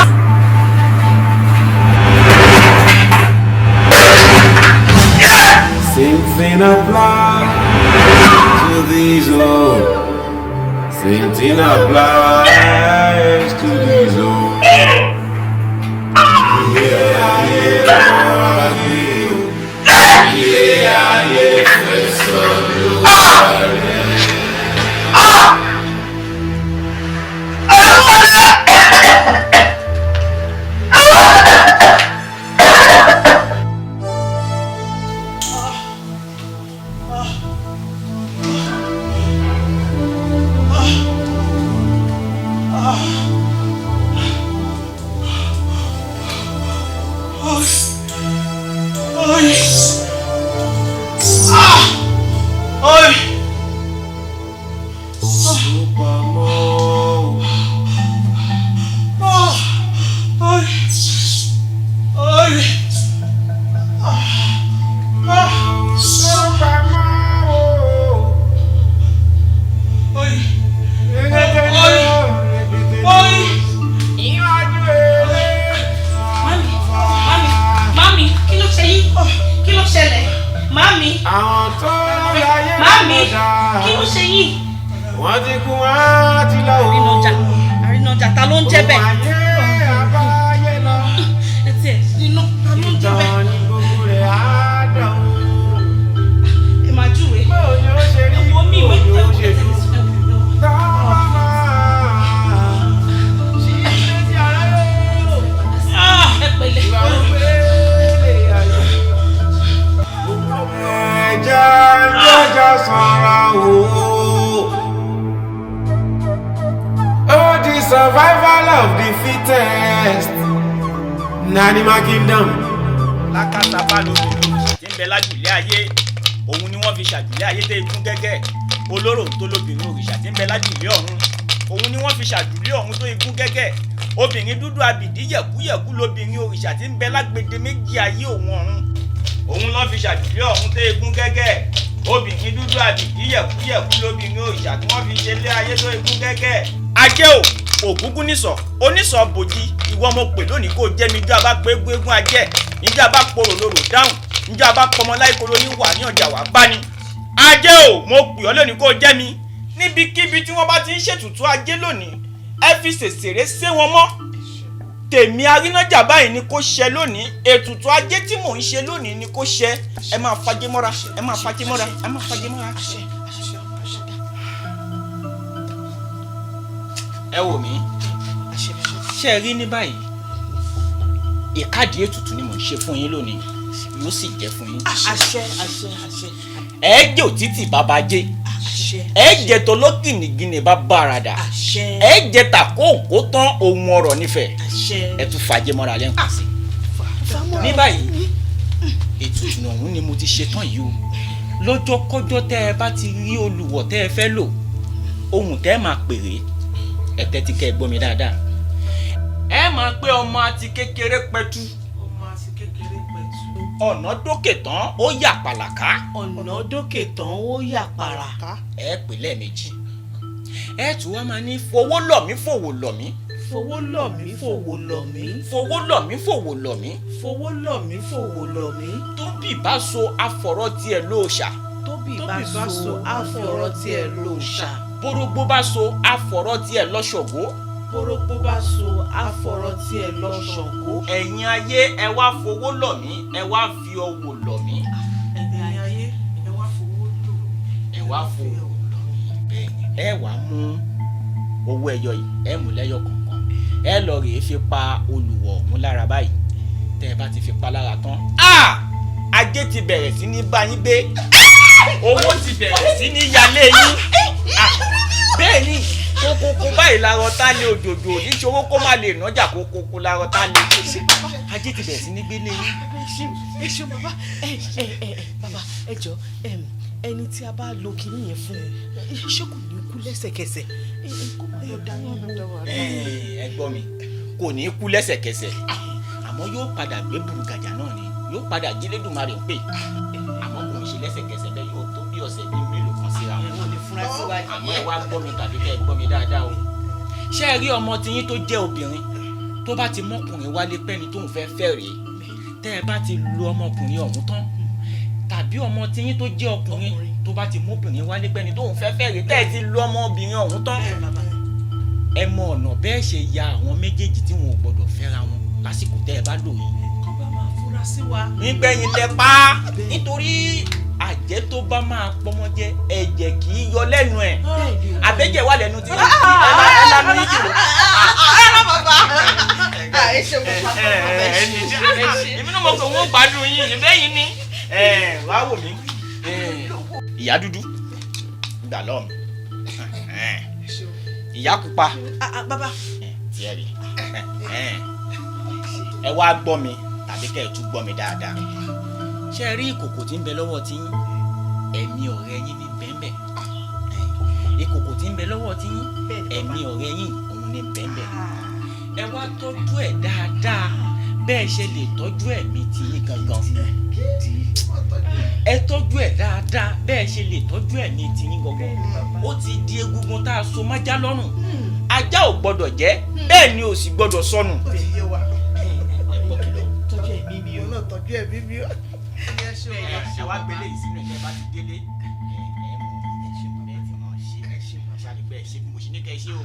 Same thing applies to these old. Same thing applies to these old. Yeah, yeah, yeah, yeah, Ah! Ah! Ay. Ah. Ay. Ah. Ay. Ay. Ah. Ah. Ay. Ay. Ay. Mami, mami, mami, kí ló ṣe yín? Kí ló ṣẹlẹ̀? Mami. Àwọn tó láyé Mami, kí ló ṣe yín? Wọ́n ti kú wọ́n ti lọ o. Àrínájà, àrínájà, ta ló ń jẹ́ bẹ́ẹ̀? Ayé àbáyé lọ. Ẹ tiẹ̀ nínú, ta ló ń jẹ́ bẹ́ẹ̀? Ìtàn ní gbogbo rẹ̀ á dàn o. Ẹ máa júwe. Báwo ni ó ṣe rí? Ẹ wo mi ìwé Báwo ni tẹ ó ṣe dùn? Táwa máa ṣí ilé tí ara yóò. Ẹ pẹ̀lẹ́. Ìwà òpèlè ayé. Ẹ̀jẹ̀ jọjọ sanra o. Oh, the survival of the fittest. In animal kingdom. Lákàtà bá lóbìnrin òrìṣà tí ń bẹ lájùlé ayé, òun ni wọ́n fi ṣàjùlé ayé dé ikún gẹ́gẹ́. Olóró tó lóbìnrin òrìṣà tí ń bẹ lájùlé ọ̀run, òun ni wọ́n fi ṣàjùlé ọ̀run tó ikún gẹ́gẹ́. Obìnrin dúdú abìdí yẹ̀kúyẹ̀kú lóbìnrin òrìṣà tí ń bẹ lágbede méjì ayé òun ọ̀run, òun lọ́ fi ṣàjùlé ọ̀run tó ikún gẹ́gẹ́. Obìnrin dúdú abìdí yẹ̀kúyẹ̀kú lóbìnrin òrìṣà tí wọ́n fi ṣe lé ayé tó ikún gẹ́gẹ́. Ajé o, ògúngún nísọ̀, onísọ̀ bòjì, ìwọ mo pè lónìí kó jẹ́ mi. Ijó abá pé eégún ajẹ́, njẹ́ abá porò lorò dáhùn, njẹ́ abá pọmọ láìkoro ní wà ní ọjà wà bá ni. Ajé o, mo pè ọ́ lónìí kó jẹ́ mi. Níbikíbi tí wọ́n bá ti ń ṣètùtù ajé lónìí, ẹ fi ṣèṣèré sé wọn mọ́. Tèmi arínájà báyìí ni kó ṣẹ lónìí, ètùtù ajé tí mò ń ṣe lónìí ni kó ṣẹ. Ẹ máa fajé mọ́ra, ẹ máa fajé mọ́ra, ẹ máa fajé mọ́ra. Ẹ wò mí, ṣé ẹ rí ní báyìí, ìkádìí ètùtù ni mò ń ṣe fún yín lónìí, yóò sì jẹ́ fún yín. Àṣẹ, àṣẹ, àṣẹ. Ẹ jẹ́ òtítì bàbá jẹ́, ẹ jẹ́ tọlọ́gìnìgìnì bàbá àràdà, ẹ jẹ́ tàkóòkó tán ohun ọ̀rọ̀ nífẹ̀ẹ́, ẹ tún fàájẹ́ mọ́ra lẹ́ǹkan sí. Ní báyìí, ètùtù ọ̀hún ni mo ti ṣe tán yìí o. Lọ́jọ́kọ́jọ́ tẹ́ ẹ bá ti rí olùwọ̀ tẹ́ ẹ fẹ́ lò, ohun tẹ́ ẹ máa pèrè, ẹ tẹ́tí kẹ́ ẹ gbọ́ mi dáadáa. Ẹ máa pé ọmọ àti kékeré pẹ̀tù. Ọmọ àti kékeré pẹ̀tù. Ọ̀nà dókè tán ó yà pàlàká. Ọ̀nà dókè tán ó yà pàràká. Ẹ pè lẹ́ẹ̀mejì. Ẹ tún wá máa ní fowó lọ̀ mí, fòwò lọ̀ mí. Fowó lọ̀ mí, fòwò lọ̀ mí. Fowó lọ̀ mí, fòwò lọ̀ mí. Fowó lọ̀ mí, fòwò lọ̀ mí. Tóbì bá so afọ̀rọ̀ tiẹ̀ lóòṣà. Tóbì bá so afọ̀rọ̀ tiẹ̀ lóòṣà. Bórógbó bá so afọ̀rọ̀ tiẹ̀ lọ́ṣọ̀gbó. Bórógbó bá so afọ̀rọ̀ tiẹ̀ lọ́ṣọ̀gbó. Ẹ̀yin ayé, ẹ wá fowó lọ̀ mí, ẹ wá fi ọwọ́ lọ̀ mí. Ẹ̀yin ayé, ẹ wá fowó lọ̀ mí. Ẹ wá fowó lọ̀ mí. Bẹ́ẹ̀ni, ẹ wá mú owó ẹyọ yìí, ẹ mú lẹ́yọ kọ̀ọ̀kan. Ẹ lọ rèé fi pa olùwọ̀ ọ̀hún lára báyìí. Tẹ́ ẹ bá ti fi pa lára tán, ajé ti bẹ̀rẹ̀ sí ní bá yín gbé. Owó ti bẹ̀rẹ̀ sí ní yalé yín. Bẹ́ẹ̀ ni, kókókó báyìí larọ tá lé òjòjò níṣòwò kó má lè nájà, kókókó larọ tá lé. Ajé ti bẹ̀rẹ̀ sí ní gbélé yín. Ẹ ṣeun bàbá, ẹ ẹ ẹ bàbá, ẹ jọ, ẹni tí a bá lo kinní yẹn fún un, ṣé kò ní kú lẹ́sẹ̀kẹsẹ̀? Kó má lọ dáná wo. Ẹ gbọ́ mi, kò ní kú lẹ́sẹ̀kẹsẹ̀, àmọ́ yóò padà gbé burúkàjà náà ni, yóò padà jílédùmarè ń pè, àmọ́ kò ń ṣe lẹ́sẹ̀kẹsẹ̀ bẹ́ẹ̀, yóò tó bí ọ̀sẹ̀ bíi mélòó kan síra wọn. Àmọ́ ẹ wá gbọ́ mi tàbí kẹ́ ẹ gbọ́ mi dáadáa o. Ṣé ẹ rí ọmọ tiyín tó jẹ́ obìnrin tó bá ti mọ́kùnrin wálé pẹ́ni tóun fẹ́ fẹ́ rèé, tẹ́ ẹ bá ti lu ọmọkùnrin ọ̀hún tán, tàbí ọmọ tiyín tó jẹ́ ọkùnrin tó bá ti mọ́bìnrin wálé pẹ́ni tóun fẹ́ fẹ́ rèé, tẹ́ ẹ ti lu ọmọbìnrin ọ̀hún tán, ẹ mọ ọ̀nà bẹ́ẹ̀ ṣe ya àwọn méjèèjì tí wọn ò gbọdọ̀ fẹ́ra wọn lásìkò tẹ́ ẹ bá lò yìí. Kọ́ bá máa fura sí wa. Nígbẹ̀yìn lẹ pa á, nítorí àjẹ́ tó bá máa pọmọ jẹ, ẹ̀jẹ̀ kì í yọ lẹ́nu ẹ̀. Àbẹ́jẹ̀ wà lẹ́nu tí ẹ lánú yín jùlọ. Rárá bàbá. Ẹ ṣe bàbá. Èmi náà mọ̀ pé wọ́n gbádùn yín, ìbẹ́yìn ni. Wá wò mí. Ìyá dúdú gbà lọ́ọ̀ mi. Ìyá pupa Bàbá. tiẹ̀ rí. Ẹ wá gbọ́ mi, Tàbí kẹ́ ẹ̀ tún gbọ́ mi dáadáa. Ṣé ẹ rí ìkòkò tí ń bẹ lọ́wọ́ tí yín? Ẹ̀mí ọ̀rẹ́ yín ní bẹ́ẹ̀nbẹ́ẹ̀. Ìkòkò tí ń bẹ lọ́wọ́ tí yín, ẹ̀mí ọ̀rẹ́ yín òun ní bẹ́ẹ̀nbẹ́ẹ̀. Ẹ wá tọ́jú ẹ̀ dáadáa bẹ́ẹ̀ ṣe lè tọ́jú ẹ̀mí tí yín gangan. Ẹ tọ́jú ẹ̀ dáadáa bẹ́ẹ̀ ṣe lè tọ́jú ẹ̀mí tí yín gangan. Ó ti di egungun tá a so májá lọ́rùn. Ajá ò gbọ́dọ̀ jẹ, bẹ́ẹ̀ ni ò sì gbọ́dọ̀ sọnù. Ẹ gbọ́ kìlọ̀. Tọ́jú ẹ̀mí mi o. Náà tọ́jú ẹ̀mí mi o. Ẹ wá gbélé yìí sínú ẹ̀ bá ti délé. Ẹ mú ẹ ṣe bẹ́ẹ̀ tí mo ṣe ẹ ṣe ṣàlùpẹ̀ ẹ ṣe bí mo ṣe ní kẹ́ ẹ ṣe o.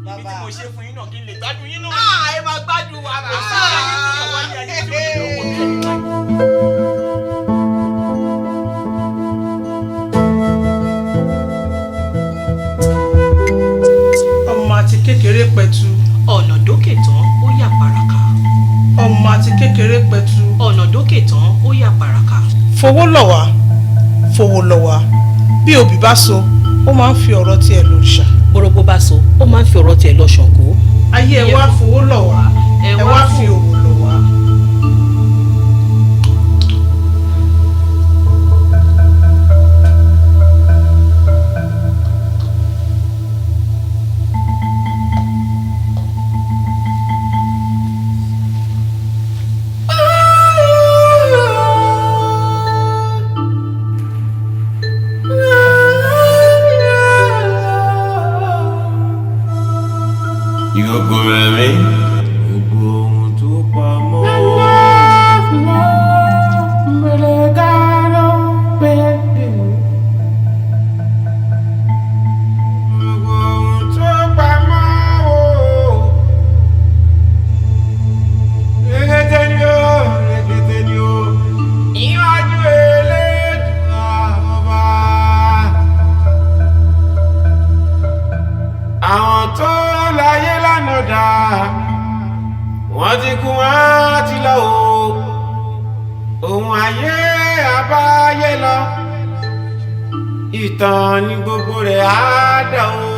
Ibi tí mo ṣe fún yín náà kí n lè gbádùn yín náà. Ẹ máa gbádùn wa Kò sí ayé tí ìyàwó ayé ayé tí ò ní lọ́wọ́ bí ẹni báyìí. Ọmọ àti kékeré pẹ̀tù. Ọ̀nà dókè tán ó yà pàràkà. Ọmọ àti kékeré pẹ̀tù. Ọ̀nà dókè tán ó yà pàràkà. Fowó lọ̀ wá, fowó lọ̀ wá. Bí obì bá so, ó máa ń fi ọ̀rọ̀ tiẹ̀ lòrìṣà. Bórógbó bá so, ó máa ń fi ọ̀rọ̀ tiẹ̀ lọ Ṣàngó. Ayé ẹ wá fowó lọ̀ wá, ẹ wá fi òwò lọ̀ wá. Ìkòkò ẹ̀mí. Gbogbo ohun tó pamọ́. Gbogbo ohun tó pamọ́ o. Rẹ̀kẹ̀tẹ̀ ni o, rẹ̀kẹ̀tẹ̀ ni o. Ìwájú Elédùà ọba. Àwọn tó láyé lánàá dá, wọ́n ti kú wọ́n ti lọ o. Òun ayé àbáyé lọ, ìtàn ni gbogbo rẹ̀ á dà o.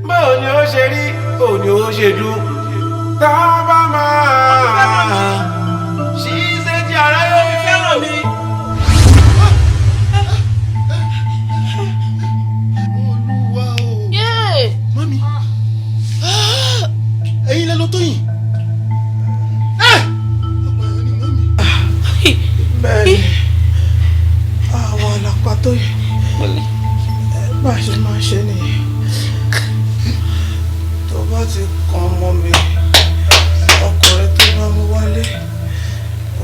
Bóò ni ó ṣe rí, bóò ni ó ṣe dùn, tá a bá máa ṣí sétí aráyé fẹ́ràn mi. Olúwa o. Mami. Ẹ̀yin lẹ lọ Tóyìn. Bẹ́ẹ̀ni, àwọn àlàpà tó yìí bá a ṣe máa ṣe nìyẹn. Tó bá ti kan ọmọ mi, ọkùnrin tó bá mú wálé,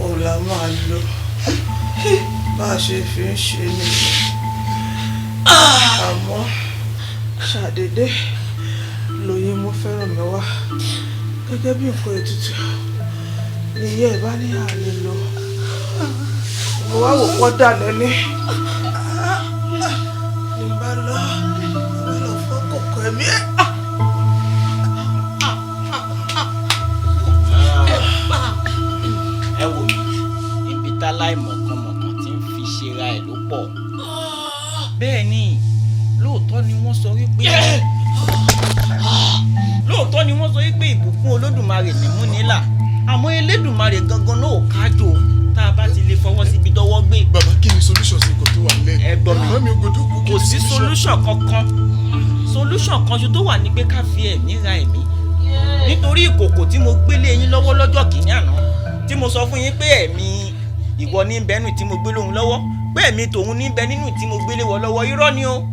òun là máa lò. Bá a ṣe fi ń ṣe nìyẹn. Àmọ́ ṣàdédé lóyún mo fẹ́ràn mi wá gẹ́gẹ́ bí nǹkan ètùtù ni ìyá ẹ̀ bá ní àlè lò. Mo wá wò pọ́ dà lẹ́ní. Ní bá lọ, ní bá lọ fọ́ kòkò ẹ̀mí ẹ̀. Ẹ wò mí, ibi táláìmọ̀kànmọ̀kàn ti ń fi ṣera ẹ̀ ló pọ̀. Bẹ́ẹ̀ ni, lóòótọ́ ni wọ́n sọ wípé lóòótọ́ ni wọ́n sọ wípé ìbùkún Olódùmarè ní mú nílà, àmọ́ Elédùmarè gangan náà ò kájò tá a bá ti lè fọwọ́ síbi tọwọ́ gbé. Bàbá, kí ni solution sí nǹkan tó wà nílẹ̀? Ẹ gbọ́ mi, Mami Ogodo, kò sí solution kankan. Solution kan ṣo tó wà ní pé ká fi ẹ̀mí ra ẹ̀mí, nítorí ìkòkò tí mo gbélé yín lọ́wọ́ lọ́jọ́ kìíní àná tí mo sọ fún yín pé ẹ̀mí ìwọ ní bẹ́nu tí mo gbé lóhun lọ́wọ́, pé ẹ̀mí tòun ní bẹ nínú tí mo gbélé wọ lọ́wọ́, irọ́ ni o.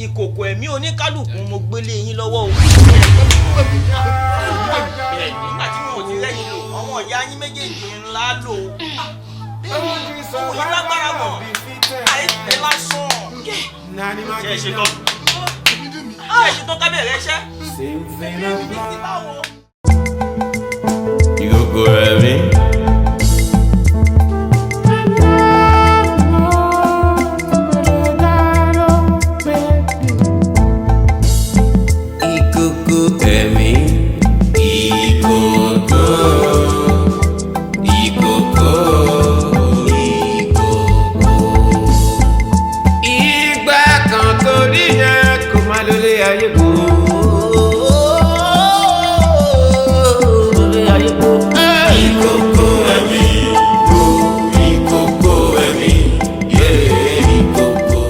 Ìkòkò ẹ̀mí oníkálukú mo gbélé yín lọ́wọ́ o. Bẹ́ẹ̀ nígbà tí mo ti rẹ́yìn lò, àwọn ìyá yín méjèèjì ńlá lò ó. Òun yìí lágbára mọ̀, àìpẹ́ lásán. Ṣé ẹ ṣe tán? Ṣé ẹ ṣe tán kábẹ̀rẹ̀ iṣẹ́? Ìkòkò